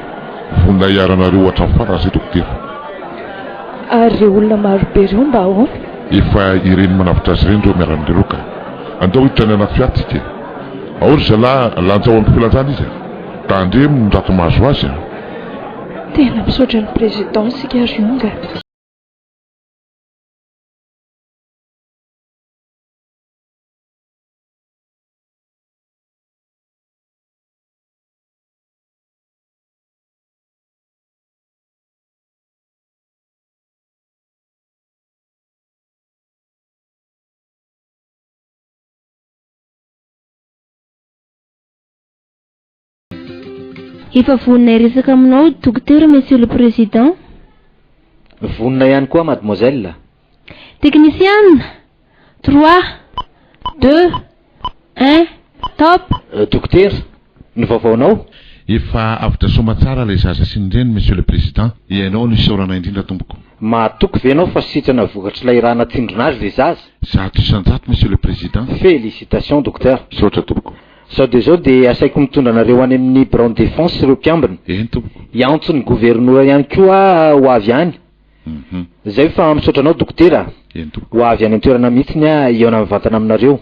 Vonona hiara anareo hatramin'ny farany izay Dokotera. Ary ireo olona marobe ireo mba ahoana? Efa ireny manavotra azy ireny ireo miaramila ireo ka. Andao hiditra any anaty fiara tsika e. Ao ry zalahy lanjao amin'ny filanjana izy a. Tandremo ny ratsy mahazo azy a. Tena misaotra ny Président isika ry Onga. Efa vonona hiresaka aminao Dokotera Monsieur le Président. Vonona ihany koa Mademoiselle. Teknisiana! Trois, deux, un, top! Dokotera, ny vaovaonao? Efa avotra soamatsara ilay zaza sy ny reniny Monsieur le Président. Ianao no isaorana indrindra tompoko. Mahatoky ve ianao fa sitrana vokatr'ilay rà natsindrona azy ilay zaza? 100% Monsieur le Président. Félicitations Docteur. Misaotra tompoko. Zao dia zao dia asaiko mitondra anareo any amin'ny biraon'ny défense ireo mpiambina. Eny tompoko. Hiantso ny governora ihany koa aho ho avy any. Zay fa misaotra anao dokotera a. Eny tompoko. Ho avy any an-toerana mihitsiny aho hihaona mivantana aminareo.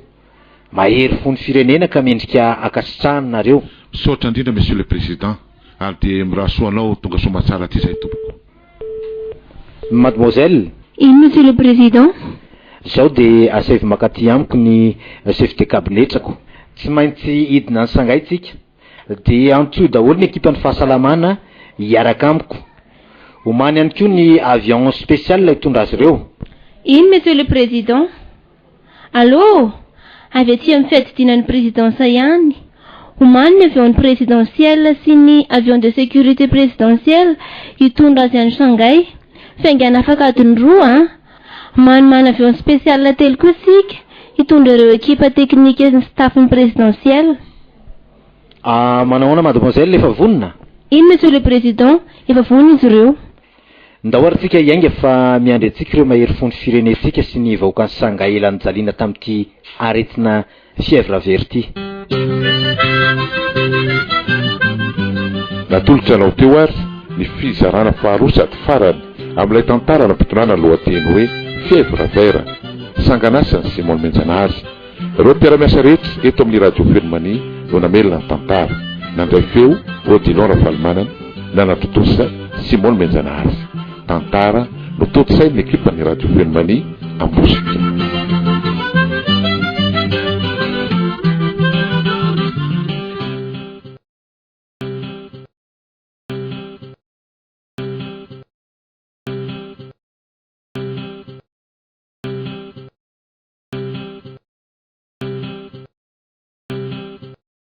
Mahery fo ny firenena ka mendrika ankasitrahana nareo. Misaotra indrindra Monsieur le Président ary dia mirary soa anao tonga soamatsara aty izay tompoko. Mademoiselle. Eny Monsieur le Président. Zao dia asaivo mankaty amiko ny chef de cabinet-trako. Tsy maintsy hidina any Sangay tsika. Dia antsoy daholo ny ekipan'ny fahasalamana hiaraka amiko. Omany ihany koa ny avion spécial hitondra azy ireo. Eny Monsieur le Président. Allô! Avy aty amin'ny fiadidiana ny présidence ihany. Omany ny avion présidentiel sy ny avion de sécurité présidentielle hitondra azy any Shanghai. Fiaingàna afaka adiny roa an! Manomana avion spécial telo koa isika hitondra ireo ekipa teknika sy ny staff-n'ny présidentielle. Ah, manahoana mademoiselle, efa vonona? Eny monsieur le président, efa vonona izy ireo. Ndao ary tsika hiainga fa miandry antsika ireo mahery fon'ny firenentsika sy ny vahoakan'i Sangay ela nijaliana tamin'ity aretina fièvre vert ity. Natolotra anao teo ary ny fizarana faharoa sady farany amin'ilay tantara nampitondrana ny lohateny hoe Fièvre vert, sangan'asan'i Simon Menjanahary. Ireo mpiara-miasa rehetra eto amin'ny Radio Feno Mania no namelona ny tantara. Nandray feo, Odilon Rafalimanana, nanatontosa, Simon Menjanahary. Tantara notontosain'ny ekipan'ny Radio Feno Mania Ambositra.